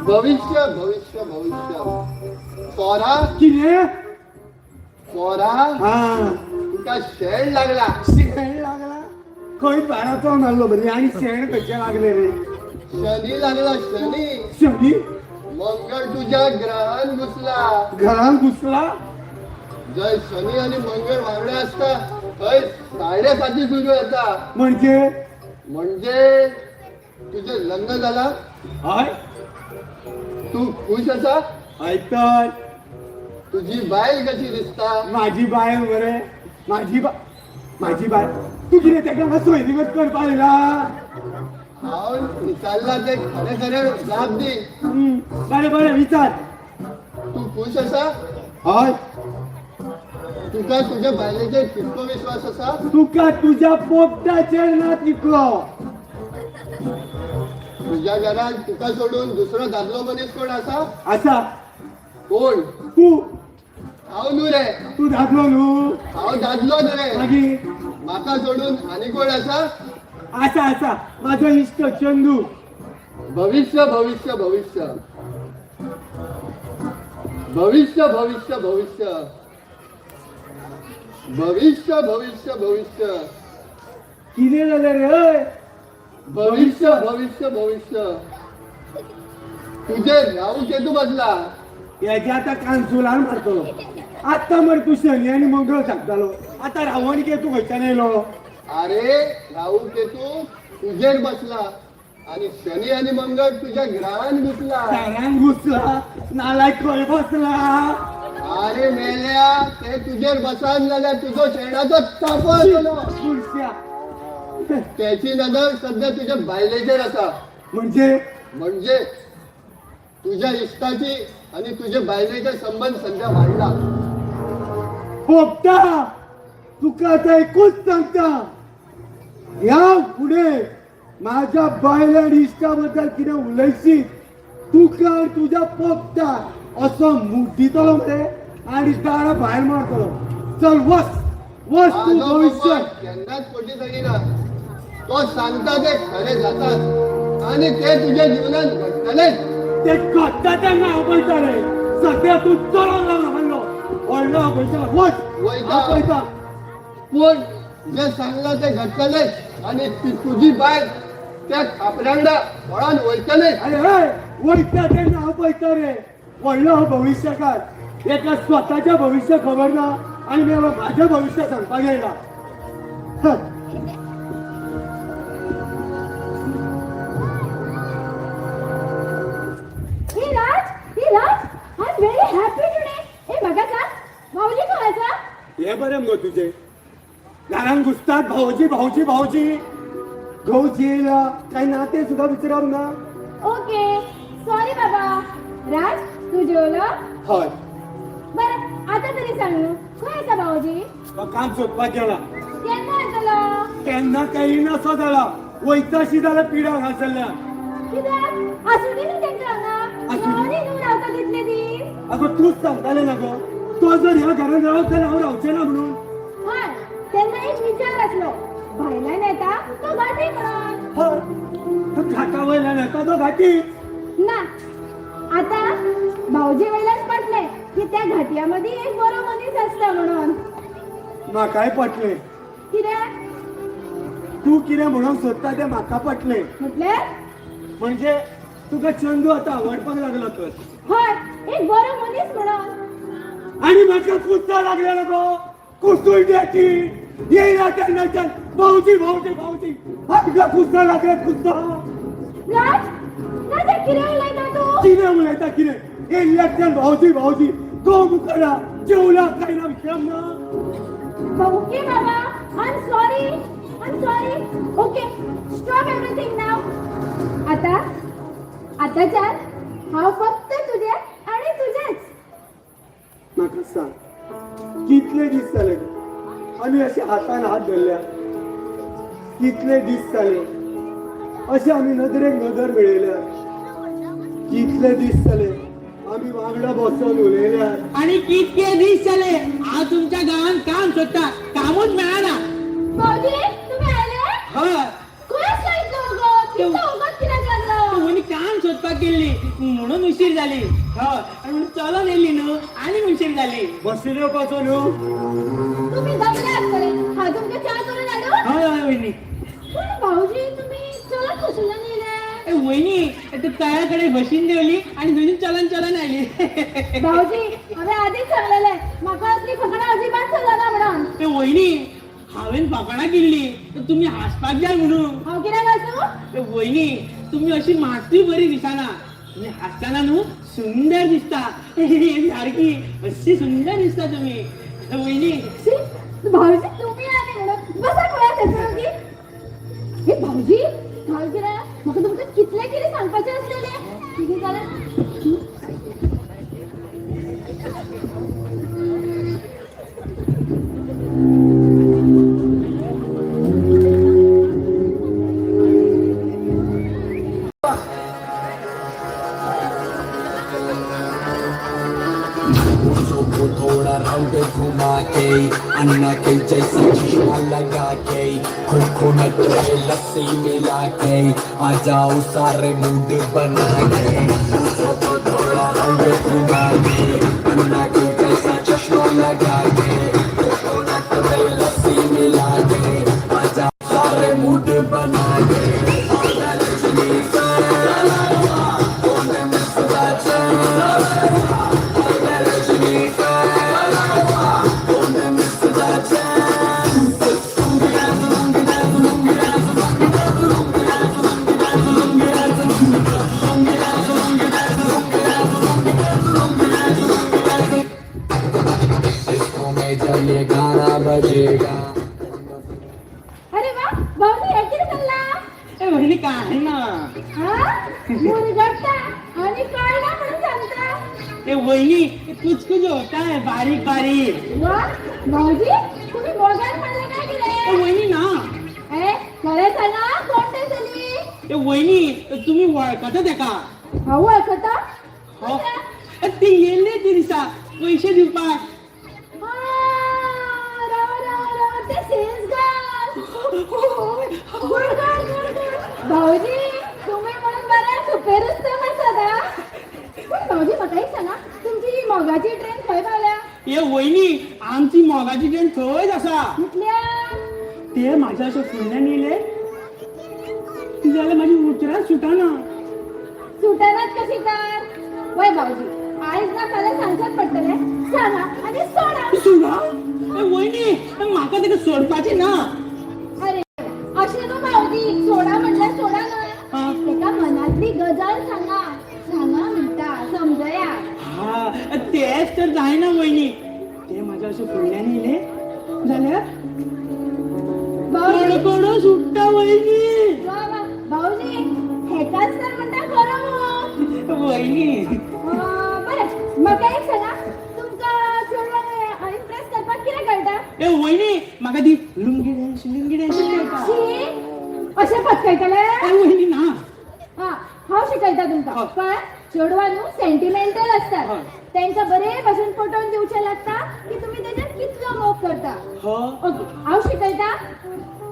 भविष्य भविष्य भविष्य. पोरा. कितें? पोरा. हा. तुका शेण लागला. शेण लागला? खंय बाराचो मारलो बरी आनी शेण खंयचें लागलें रे? शनी लागला, शनी. शनी? मंगळ तुझ्या ग्रहान घुसला. घरान घुसला? जंय शनी आनी मंगळ वांगडा आसता थंय साडेसाती सुरू जाता. म्हणजे? म्हणजे तुझें लग्न जाला. हय. तूं खूश आसा? हय तर. तुझी बायल कशी दिसता? माझी बायल मरे, माझी बा माझी बायल. तूं कितें तेका मातसो सोयरीगत करपाक येयला? हांव विचारला ते खरें खरें जाप दी. बरें बरें, विचार. तूं खूश आसा? हय. तुका तुझ्या बायलेचेर कितको विश्वास आसा? तुका तुज्या पोपटाचेर ना तितलो. तुझ्या घरात तुका सोडून दुसरो दादलो मनीस कोण आसा? आसा. कोण? तूं. हांव न्हू रे. तूं दादलो न्हू? हांव दादलो न्हू रे. मागीर? म्हाका सोडून आनी कोण आसा? आसा आसा, म्हाजो इश्ट चंदू. भविष्य भविष्य भविष्य भविष्य भविष्य भविष्य भविष्य भविष्य भविष्य. कितें जालें रे? हय. भविष्य भविष्य भविष्य. तुझे राहू केतू बसला. हेज्या आतां कानसुलान मारतलो. आत्तां मरे तूं शनी आनी मंगळ सांगतालो, आतां राहू आनी केतू खंयच्यान येयलो? अरे, राहू केतू तुझेर बसला आणि शनी आणि मंगळ तुझ्या ग्रहान घुसला. दारान घुसला? नालायक, खंय बसला? अरे मेल्या, ते तुझेर बसान जाल्यार तुजो शेणाचो तापो आसतलो. बुरश्या. त्याची नदर सध्या तुझ्या बायलेचेर आसा. म्हणजे? म्हणजे तुझ्या इश्टाची आणि तुझ्या बायलेचे संबंध सध्या वाढला. पोपटा, तुका आतां एकूच सांगता, ह्या फुडें माझ्या बायल आनी इश्टा बद्दल कितें उलयशीत, तुका आनी तुज्या पोपटा असो मुड्डितलो मरे आनी दारा भायर मारतलो. चल वच वच तूं. माझो भविष्य पोपट केन्नाच फटी सांगिना. तो सांगता ते खरें जातात आणि ते तुझ्या जीवनात घडटलेच. ते घडटा तेन्ना हांव पळयता रे. सद्या तूं चलोन लागला म्हणलो व्हडलो पळयता, वच. वयता. हांव पळयता. पूण जे सांगलां तें घडटलेंच आनी ती तुजी बायल त्या खापऱ्यांगडा व्हळान वयतलेच. अरे हय, वयता तेन्ना हांव पळयता रे. व्हडलो हो भविश्यकार, एका स्वताच्या भविश्य खबर ना आनी माझ्या भविश्य सांगपाक येयला. हं. Hey Raj, hey Raj, I am very happy today. हे म्हाका सांग, भाऊजी खंय आसा? हे बरें मगो तुजें, घरान घुसतात भाऊजी भाऊजी भाऊजी, घोव येयला काय ना ते सुद्धा विचारप ना. ओके, सॉरी बाबा. राज, तू जेवलो? हय. बरं, आता तरी सांग न्हू, खंय आसा भाऊजी? तो काम सोदपाक गेला. केन्ना येतलो? केन्ना काय येयनासो जाला, वयताशी जाला पिडा हांगासरल्यान. कित्याक, आसूं दी न्हू तेंकां हांगा. आसूं दी. न्हू रावता तितले दीस. अगो तूच सांगतालें ना गो, तो जर ह्या घरान रावत जाल्यार हांव रावचें ना म्हणून. हय, तेन्ना एक विचार आसलो, भायल्यान येता तो गाठी म्हणून. हय, तो घाटा वयल्यान येता तो घाटी. ना, आता भाऊजी वयल्यान पटले की त्या घाटया मदीं एक बरो मनीस आसता म्हणून. म्हाकाय पटलें. कित्याक? तूं कितें म्हणूंक सोदता तें म्हाका पटलें. म्हटल्यार? म्हणजे तुका चंदू आतां आवडपाक लागलो तर. हय, एक बरो मनीस म्हणून. आणि म्हाका कुस्ता लागलेलो गो, कुसूय द्याची येयला तेन्नाच्यान भाऊजी भाऊजी भाऊजी, म्हाका कुस्ता लागले कुस्ता. राज, राज, हें कितें उलयता तूं? कितें उलयता कितें, येयल्ल्याच्यान भाऊजी भाऊजी, गो मुखारा जेवला काय ना विक्रम ना. ओके बाबा, I am sorry, I am sorry. Okay, stop everything now. आता आताच्यान हांव फक्त तुजें आनी तुजेंच. म्हाका सांग, कितले दीस जाले आमी अशे हातान हात धरल्या, कितले दीस जाले अशे आमी नदरेक नदर मेळयल्या, कितले दीस जाले आमी वांगडा बसून उलयल्या. आणि कितके दीस जाले हांव तुमच्या गांवान काम सोदता, कामूच मेळना. भाऊजी, तुम्ही आयले? हय. खंय आसला इतलो वगत? इतलो वगत कित्याक लागलो? वयनी काम सोदपाक गेल्ली म्हणून उशीर जाली. हय, आनी म्हणून चलोन येयली न्हू आनी उशीर जाली. बसीन येवपाचो न्हू. तुम्ही दमले आसतले, हांव तुमकां च्या करून हाडूं? हय हय वयनी. पूण भाऊजी, तुम्ही चलत कशें येयले? ए वयनी, ते तळ्या कडेन बशीन देंवली आनी थंयसून चलन चलन आयली. भाऊजी, हांवें आदींच सांगलेलें, म्हाका असली फकाणां अजिबात चलना म्हणून. ते वयनी, हांवें फकाणां केल्ली तर तुमी हांसपाक जाय म्हणून. हांव कित्याक आसूं? ते वयनी, तुमी अशी मातूय बरी दिसना, तुमी हांसतना न्हू सुंदर दिसता. सारकी अशी सुंदर दिसता तुमी वयनी. शी, भाऊजी तुम्ही आले म्हणून बसा पळया थंयसर ओगी. हे भाऊजी, भाऊजी रे, म्हाका तुमकां कितलें कितें सांगपाचें आसलेलें. कितें जालें? को थोड़ा राउंड घुमा के, अन्ना के जैसा चश्मा लगा के, कोकोनट में लस्सी मिला के, आ जाओ सारे मूड बना के. को थोड़ा राउंड घुमा के, अन्ना के जैसा चश्मा लगा के, कोकोनट में लस्सी मिला के, आ जाओ सारे मूड बना के. इसको में जब ये गाना बजेगा. अरे वा भाऊजी, हें कितें चल्लां? ए वयनी, काय ना. हा, मुरगट्टा आनी कळना म्हणून सांगता. ए वयनी, कुचकुच होता बारीक बारीक. वा भाऊजी, तुम्ही मोगान पडले काय ए कितें? वयनी ना. ए, खरें सांगा, कोण तें चली? ए वयनी, तुमी वळखता तेका. हांव वळखता? हो, ती येयल्ली ती दिसा पयशे दिवपाक. राव राव राव, ते sales girl. Good good good good. भाऊजी, तुम्ही म्हणून बरें सुपेरूच आसात हा. पूण भाऊजी म्हाका एक सांगा, तुमची ही मोगाची ट्रेन खंय पावल्या? ये वहिनी, आमची मोगाची ट्रेन थंयच आसा. म्हटल्या? ते माझ्या अशें फुडल्यान येयले जाल्यार माझी उतरां सुटना. सुटनात कशी तर? वय भाऊजी, आयज ना फाल्यां सांगचेंच पडटलें. सांगा आनी सोडा. सुना ए वहिनी, म्हाका ताका सोडपाचें ना. अरे अशें न्हू भाऊजी, सोडा म्हटल्यार सोडा न्हय. हा. तेका मनातली गजाल सांगा, सांगा म्हणटा, समजया. हा, तेच तर जायना वहिनी. ते माझ्या अशें फुडल्यान येयले जाल्यार भाऊजी, कडकडो सुट्टा वहिनी. वा वा भाऊजी, हेकाच तर म्हणटा खरो मोग. वहिनी. बरें, म्हाका एक सांगा, तुमकां चेडवाक इम्प्रेस करपाक कितें कळटा? ए वहिनी, म्हाका ती लुंगी डान्स, लुंगी डान्स कळटा. शी, अशें पचकयतले? ए वहिनी, ना. हा, हांव शिकयता तुमकां. हय. पण चेडवां न्हू सेंटिमेंटल असतात. हय. तांकां बरे भाशेन पटोवन दिवचें लागता की तुमी तेजेर कितलो मोग करता. हो. ओके, हांव शिकयता.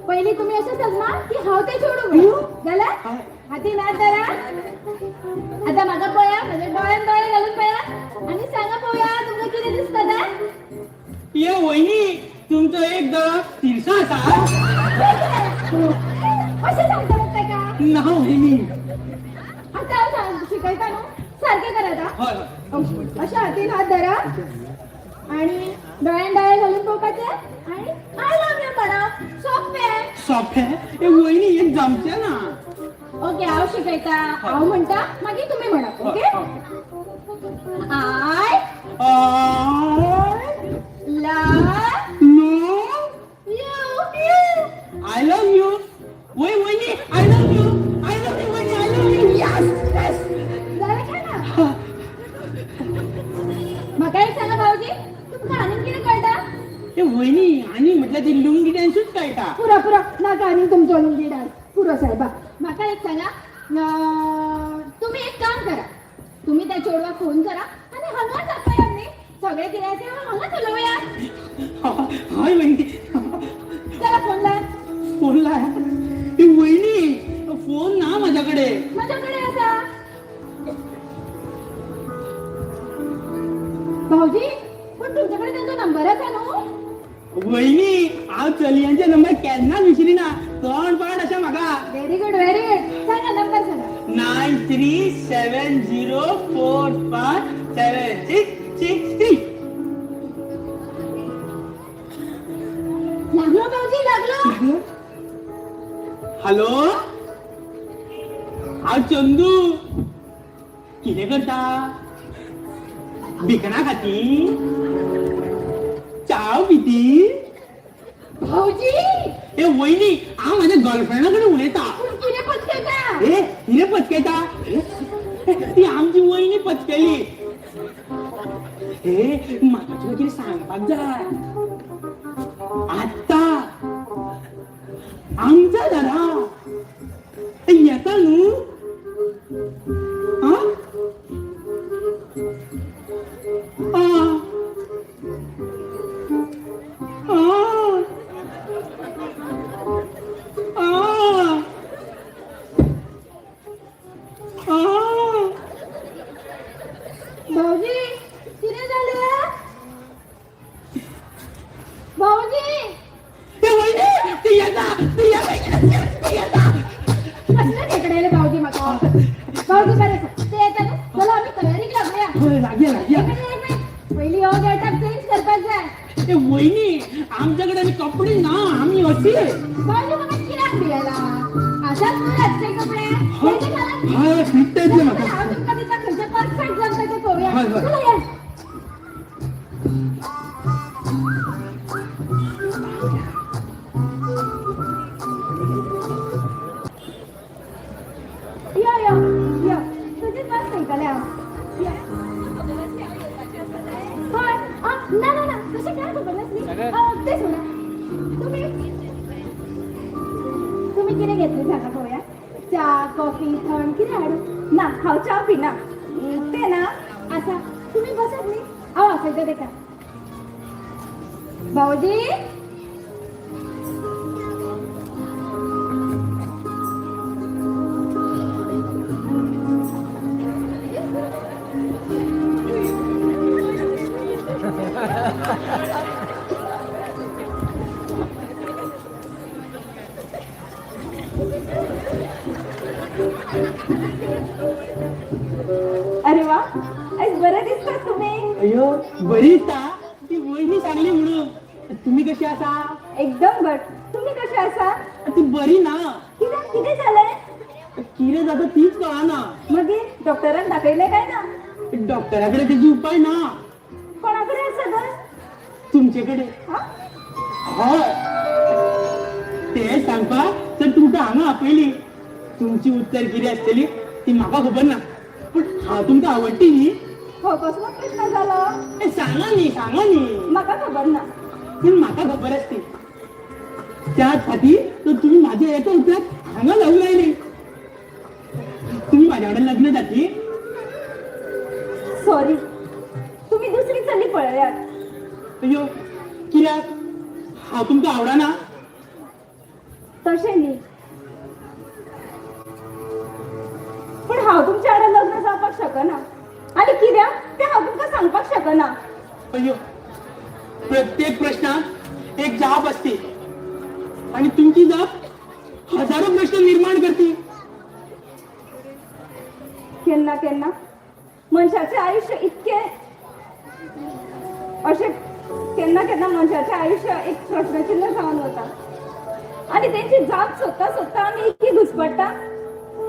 पयलीं तुमी अशें समजा की हांव तें चेडूं म्हणून. जाल्यार हय. हातीन हात धरा. आतां म्हाका पळया, म्हज्या दोळ्यान दोळे घालून पळया आनी सांगा पळोवया तुमकां कितें दिसता तें. ये वहिनी, तुमचो एक दोळो तिरसो आसा. अशें सांगता मग ताका? ना वहिनी. आतां हांव शिकयता न्हू, सारकें करात आं. हय हय. अशा हातीन हात धरा आणि डोळ्यान दोळे घालून पळोवपाचें आणि I love you म्हणप. सोंपें. सोंपें? ए वहिनी, हें जमचें ना. ओके, हांव शिकयता. हांव म्हणटा, मागीर तुमी म्हणप. Okay? I I love love you. I love you. वय वहिनी, I love you, I love you वहिनी, I love you. Yes yes. जालें काय ना? म्हाका एक सांगा भाऊजी, तुमकां आनीक कितें कळटा? ए वहिनी, आनी म्हटल्यार ती लुंगी डान्सूच कळटा. पुरो पुरो, नाका आनीक तुमचो लुंगी डान्स. पुरो साहेबा. म्हाका एक सांगा, तुमी एक काम करा, तुमी त्या चेडवाक फोन करा आनी हांगाच आपयात न्ही. सगळें कितें आसा हांगाच उलोवया. हय वहिनी. चला, फोन लाय. फोन लाय. ए वहिनी, फोन ना माझ्या कडे. माझ्या कडे आसा भाऊजी. पण तुमच्याकडे त्यांचा नंबर आसा न्हू? वहिनी, हांव चलयांचे नंबर केन्नाच विसरिना. तोंड पाड अशें म्हाका. Very good, very good. सांगा, नंबर सांगा. 9370457663. लागलो भाऊजी, लागलो. हॅलो, हांव चंदू. कितें करता? भिकणां खाती? चाव पिती? भाऊजी. ए वहिनी, हांव म्हाज्या गर्लफ्रेंडा कडेन उलयता. पूण कितें पचकयता? ए, कितें पचकयता? ती आमची वहिनी पचकेली. ए, म्हाका तुका कितें सांगपाक जाय. आत्तां आमच्या घरा येता न्हू? आं आं आं आं आं. भाऊजी, कितें जालें भाऊजी? ते वहिनी, ती येता, ती येता, ती येता. कसले खेकडायले भाऊजी म्हाका. भाऊजी, बरें आसा, ते येता न्हू, चला आमी तयारीक लागुया. हय, लागया लागया. एक मिनिट, एक मिनिट. पयलीं हो गेटअप चेंज करपाक जाय. ए वहिनी, आमच्याकडे आनी कपडे ना, आमी अशी. भाऊजी, म्हाका कित्याक भियेला? आसात न्हू रातचे कपडे, तेजे घालात. हय, फिट येतले म्हाका. हांव तुमकां दिता, खंयचे परफेक्ट जमता ते पळोवया. हय, हय. चला या. यो यो यो, तुजीच वाट पळयतालें हांव. यो. हय, ना ना ना, तशें कांय खबर नासली. तें सोडा. तुमी तुमी कितें घेतलें सांगा पळोवया. च्या, कॉफी, थंड कितें हाडूं? ना, हांव च्या पिना. तें ना. आसा, तुमी बसात न्ही, हांव आपयता तेका. भाऊजी. अरे वा, आयज बरें दिसता तुम्ही. अयो, बरी दिसता ती वहिनी सांगली म्हणून. तुम्ही कशी आसा? एकदम घट. तुम्ही कसे आसा? ती बरी ना. कित्याक, कितें जालें? कितें जाता तीच कळना. मागीर डॉक्टरान दाखयलें काय ना? डॉक्टराकडे त्याची उपाय ना. कोणाकडे आसा तर? तुमच्याकडे. हा? हय, ते सांगपाक तर तुमकां हांगा आपयली. तुमची उत्तर कितें आसतली ती म्हाका खबर ना, पूण हांव तुमकां आवडटी न्ही? हो कसलो प्रश्न जालो? ए, सांगा न्ही, सांगा न्ही. म्हाका खबर ना. पूण म्हाका खबर आसती. त्याच खातीर तर तुमी माझ्या एका उतराक हांगा जावंक आयली. तुमी म्हाज्या वांगडा लग्न जातली? सॉरी, तुम्ही दुसरी चली पळयात. अयो, कित्याक? हांव तुमकां आवडना? तशें न्ही, पूण हांव तुमच्या आडा लग्न जावपाक शकना आनी कित्याक तें हांव तुमकां सांगपाक शकना. अय्यो, प्रत्येक प्रश्नाक एक जाप असते आणि तुमची जाप हजारो प्रश्न निर्माण करते. केन्ना केन्ना मनशाचें आयुश्य इतकें अशें, केन्ना केन्ना मनशाचें आयुश्य एक प्रश्नचिन्ह जावन वता आनी तेंची जाप सोदता सोदता आमी इतकी घुसपडटा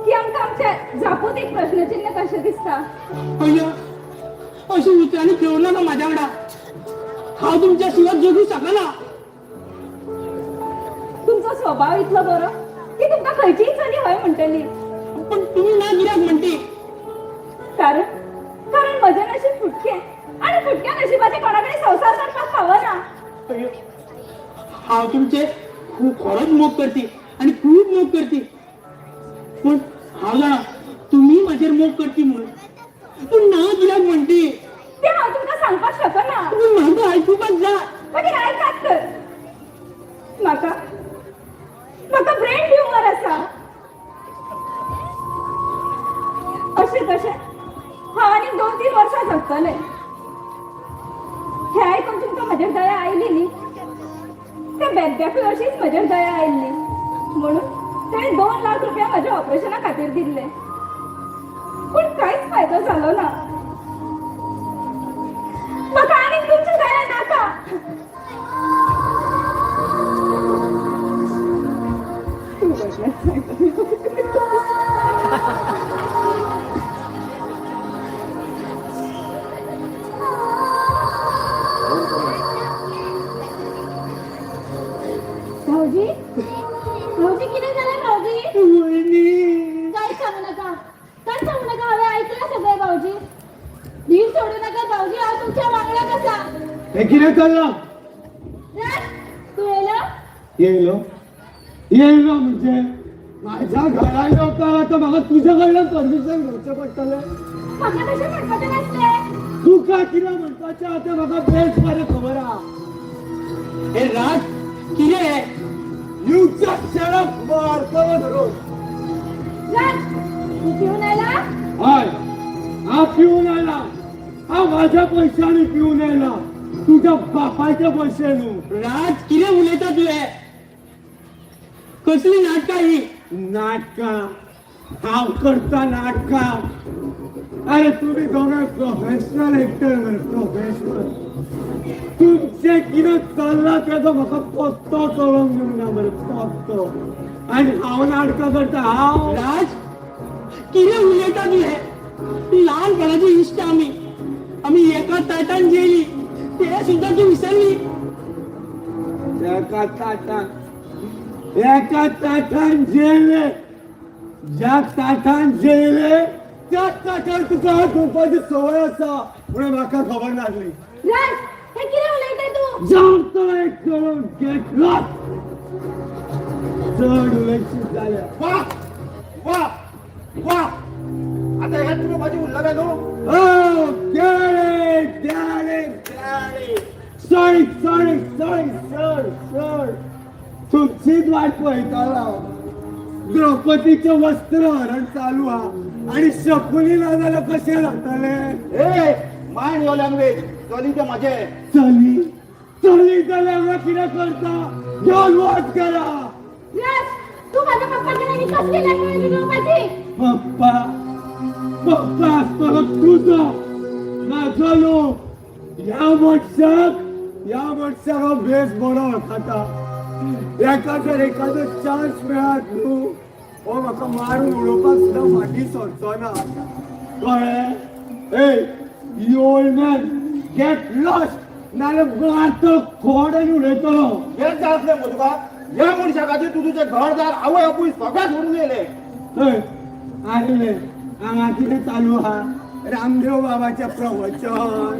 की आमकां आमच्या जापूत एक प्रश्नचिन्ह कशें दिसता. अय्यो, अशी उतरांनी खेळू नका माझ्या वांगडा. हांव तुमच्या शिवाय जगू शकना. तुमचो स्वभाव इतलो बरो की तुमकां खंयचीय चली हय म्हणटली. पण तुम्ही ना कित्याक म्हणटी? कारण कारण म्हजें नशीब फुटकें आनी फुटक्या नशिबाचें कोणा कडेन संवसार करपाक फावना. अय्यो, हांव तुमचे खूब खरोच मोग करती आणि खूब मोग करती, पूण हांव जाणा तुमी म्हाजेर मोग करती म्हणून. पूण ना कित्याक म्हणटी? तें हांव तुमकां सांगपाक शकना. पूण म्हाका आयकुपाक जाय. मागीर आयकात तर. म्हाका म्हाका ब्रेन ट्युमर आसा. अशें तशें हांव आनीक 2-3 वर्सां जगतलें. हें आयकून तुमकां म्हजेर दया आयली न्ही? त्या बेब्याकूय अशीच म्हजेर दया आयिल्ली म्हणून ताणें 2 लाख रुपया म्हज्या ऑपरेशना खातीर दिल्ले, पूण कांयच फायदो जालो ना. म्हाका आनीक तुमची दया नाका. तूं व्हडलें सांगता. भाऊजी, भाऊजी, कितें जालें भाऊजी? वहिनी, काय सांगू नका, काय सांगू नका. हांवें ऐकलं सगळें भाऊजी. धीर सोडू नका भाऊजी, हांव तुमच्या वांगडा आसा. हे कितें चल्लां? राज, तूं येयलो? येयलो येयलो म्हणजे माझ्या घरा येवपाक आतां म्हाका तुज्या कडल्यान परमिशन घेवचें पडटलें? म्हाका तशें म्हणपाचें नासलें. तुका कितें म्हणपाचें आहा तें म्हाका बेस बरें खबर आहा. हे राज, कितें? You just shut up, मारतलो धरून. राज, तूं पिवन आयला? हय, हांव पिवन आयला. हांव माझ्या पैशांनी पिवन आयला, तुझ्या बापायचे पैसे न्हू. राज, कितें उलयता तुवें? कसली नाटकां ही? नाटकां हांव करता नाटकां? अरे तुम्ही दोघं प्रोफेशनल एक्टर मरे, प्रोफेशनल. तुमचें कितें चल्लां तेजो म्हाका पत्तो चलोवंक दिवंक ना मरे, पत्तो. आनी हांव नाटकां करता हांव? राज, कितें उलयता तुवें? ल्हानपणाची इश्ट आमी, आमी एका ताटान जेयली ते सुद्दां तूं विसरली? एका ताटान, एका ताटान जेयले, ज्या ताटान जेयले त्याच ताटान तुका हात धुवपाची संवय आसा म्हणून म्हाका खबर नासली. राज, हें कितें उलयता तूं? जावं एक करून गेट लॉस्ट. चड उलयशीत जाल्यार. वा वा वा, आता ह्यात तुम्ही माझी उल्लग न्हू. Oh, get it, get it, get it. Sorry, sorry, sorry, sir, sir. तुमचीच वाट पळयतालो हांव. द्रौपदीचें वस्त्र हरण चालू हा आणि शकुनी ना जाल्यार कशें जातलें? ए, mind your language. चली ते माझे. चली चली जाल्यार कितें करता? घेवन वच करा. राज, तू माझ्या पप्पाकडे ही कसली लँग्वेज उलोवपाची? पप्पा पप्पा आसतलो तुजो, म्हाजो न्हू. ह्या मनशाक हांव बेस बरो वळखता. एका जर एखादो चान्स मेळत न्हू, हो म्हाका मारून उडोवपाक सुद्दां फाटीं सरचो ना, कळ्ळें? ए you old man, get lost, नाल्यार मारतो खोड आनी उडयतलो. हेच जाय आसलें मगो तुका? ह्या मनशा खातीर तूं तुजें घरदार, आवय बापूय सगळें सोडून येयलें. हय आयले. हांगा कितें चालू आहा? रामदेव बाबाचें प्रवचन,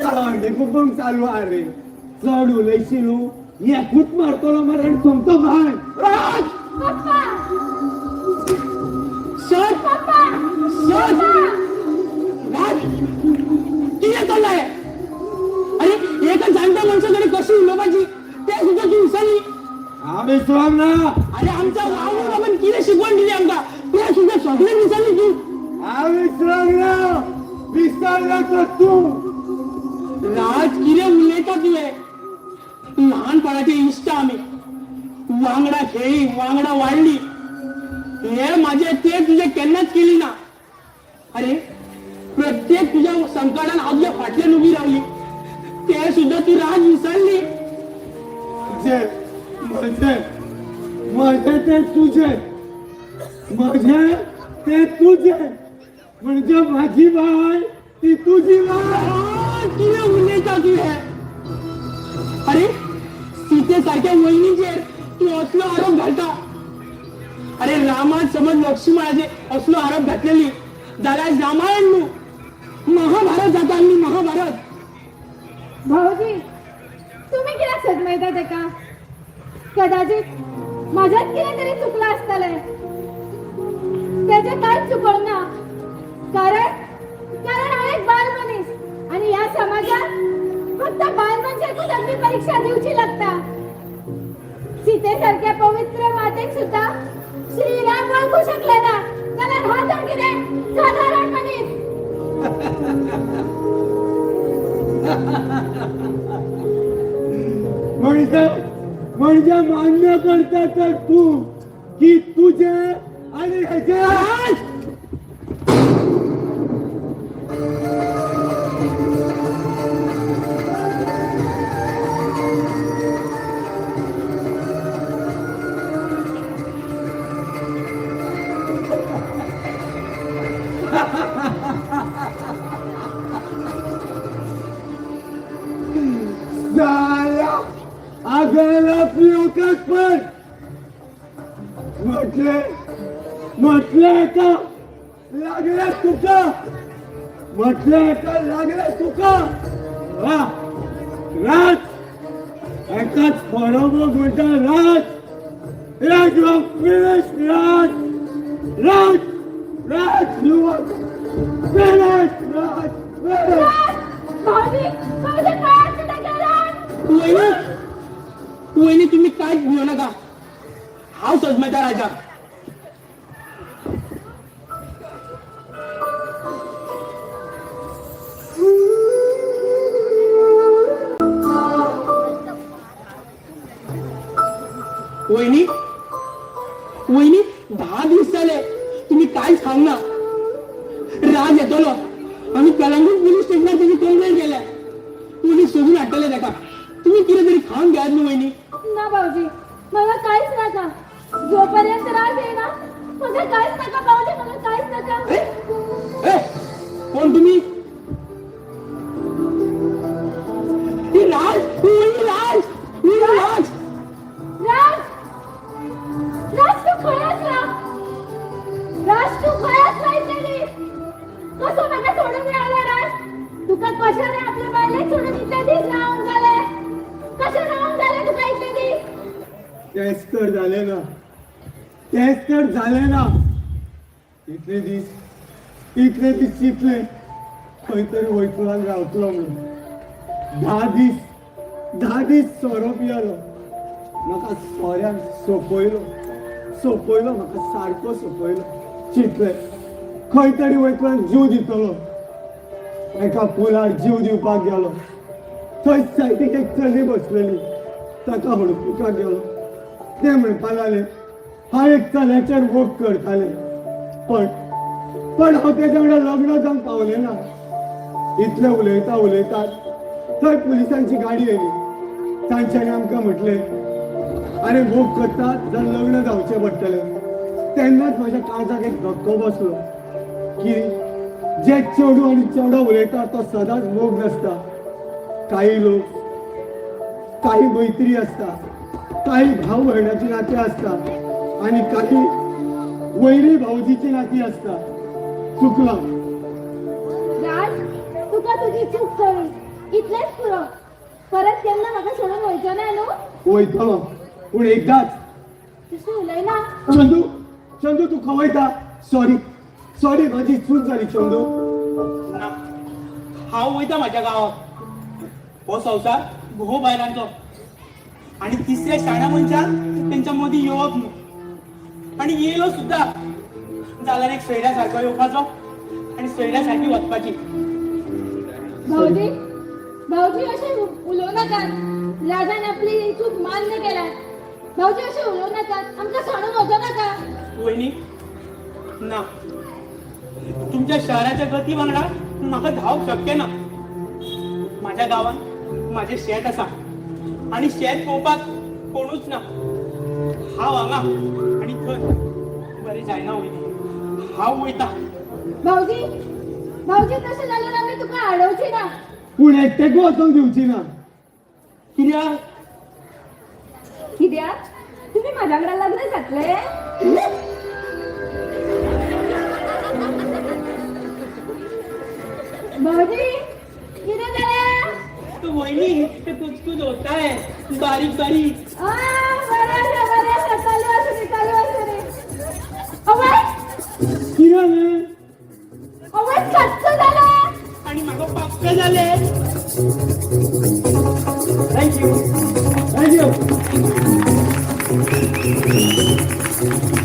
हळदी कुकूम चालू आहा रे. चड उलयशी न्हू, एकूच मारतलो मरे आनी सोमतो भायर. राज! पप्पा! सर! पप्पा! सर! राज, कितें चल्लाय? अरे, एका जाणट्या मनशा कडेन कशी उलोवपाची ते सुद्दां तूं विसरली. हांव विसरोंक ना. अरे, आमच्या आवय बाबान कितें शिकवण दिली आमकां ते सुद्दां सगळें विसरली तूं. हांव विसरोंक ना, विसरलो तर तूं. राज, कितें उलयता तुवें? ल्हानपणाचे इश्ट आमी, वांगडा खेळी, वांगडा वाडली. हे माझे ते तुझे केन्नाच केली ना. अरे, प्रत्येक तुझ्या संकटान हांव तुज्या फाटल्यान उबी रावली, ते सुद्दां तूं राज विसरली. जे म्हजे म्हजे ते तुझे, म्हजे ते तुझे, म्हणजे माझी बाय ती तुझी बाय. कितें उलयता तूं हे? अरे, सीते सारख्या वहिनीचेर तूं असलो आरोप घालता? अरे, रामान समज लक्ष्मणाचेर असलो आरोप घातलेली जाल्यार रामायण न्हू, महाभारत जाता आनी महाभारत. भाऊजी, तुम्ही कित्याक सदमयता तेका? कदाचित माझ्यात कितें तरी चुकलां आसतलें. तेजें कांयच चुकोंक ना, कारण कारण हांव एक बायल मनीस आनी ह्या समाजात फक्त बायल मनशाकूच अग्नी परीक्षा दिवची लागता. सीते सारख्या पवित्र मातेक सुद्धा श्रीराम वळखू शकले ना, जाल्यार हा तर कितें साधारण मनीस? म्हणजे म्हणजे मान्य करता तर तू की तुझे आणि ह्याचे? झाला आगायला आपली औकात. पण म्हटले म्हटले का लागले तुका? म्हटले का लागले तुका? वा राज, एकाच बरोबर म्हणटा राज. राज, finish. Raj, Raj, Raj, you finish. Raj, finish. भाऊजी, भाऊजी, पायात सुद्धा गेला. वहिनी, वहिनी, तुम्ही कांयच भियो नाका. हांव सजमयता राजा. वहिनी, वहिनी, 10 दीस जाले तुम्ही कांयच खावंक ना. राज येतलो. आमी कलंगूट पुलीस स्टेशनार तेजी कंप्लेंट केल्या. पुलीस सोदून हाडटले ताका. तुम्ही कितें तरी खावन घेयात न्हू वहिनी. ना भाऊजी, मला काहीच नका. जोपर्यंत राज येईना, मला काहीच नका. भाऊजी, मला काहीच नका. ए, ए, कोण तुम्ही? ही राज, ही राज, ही राज. राज, राज, तू खंय आसा? राज, तू खंय आसला इतले दीस? कसो म्हाका सोडून रावला राज? तुका कशें रे आपल्या बायलेक सोडून इतले दीस रावंक जाले? कशें रावंक जालें तुका इतले दीस? तेच तर झाले ना, तेच तर झाले ना. इतले दीस, इतले दीस चिंतले खंय तरी वैकुळान रावतलो म्हणून. 10 दीस, 10 दीस सोरो पियालो. म्हाका सोऱ्यान सोंपयलो, सोंपयलो म्हाका, सारको सोंपयलो. चिंतले खंय तरी वैकुळान जीव दितलो. एका पुलार जीव दिवपाक गेलो. थंय सायडीक एक चली बसलेली, ताका हडकुपाक गेलो. तें म्हणपाक लागलें हांव एक चल्याचेर मोग करतालें, पण पण हांव तेज्या वांगडा लग्न जावंक पावलें ना. इतलें उलयता उलयता थंय पुलिसांची गाडी येयली. तांच्यांनी आमकां म्हटलें, अरे मोग करतात जाल्यार लग्न जावचें पडटलें. तेन्नाच म्हज्या काळजाक एक धक्को बसलो की जे चेडूं आनी चेडो उलयता तो सदांच मोग नासता. काही लोक, काही मैत्री आसता, काही भाव भयणाची नातीं आसता आनी काही वैरी भावजीची नाती आसता. चुकलां. राज, तुका तुजी चूक कळ्ळी इतलेंच पुरो. परत केन्ना म्हाका सोडून वयचो ना न्हू? वयतलो, पूण एकदांच. तशें उलयना. चंदू, चंदू, तूं खंय वयता? सॉरी, सॉरी, म्हाजी चूक जाली चंदू. ना, हांव वयता म्हाज्या गांवाक. हो संवसार घोव बायलांचो आणि तिसऱ्या शाण्या मनशान तेंच्या मदीं येवप न्हू. आनी येयलो सुद्दां जाल्यार एक सोयऱ्या सारको येवपाचो आनी सोयऱ्या सारकी वचपाची. भाऊजी, भाऊजी, अशें उलोवं नाकात. राजान आपली चूक मान्य केल्या. भाऊजी, अशें उलोवं नाकात, आमकां सोडून वचो नाका. वयनी, ना, तुमच्या शहराच्या गती वांगडा म्हाका धांवप शक्य ना. माझ्या गांवांत माझें शेत आसा आनी शेत पळोवपाक कोणूच ना. हांव हांगा आनी थंय बरें जायना वयनी, हांव वयता. भाऊजी, भाऊजी, तशें जाल्यार आमी तुका आडोवची ना. पूण एकटेक वचोंक दिवची ना. कित्याक? कित्याक तुमी म्हाज्या वांगडा लग्न जातले? भाऊजी, कितें जालें? तो वयनी, ते कुछ कुछ होता है बारीक बारीक. आ, बरें आसा, बरें आसा, चालू आसूं दी, चालू आसूं दी. आवय! कितें जालें? आवय, सच्च जालें. आनी म्हाका पक्क जालें. Thank you, thank you.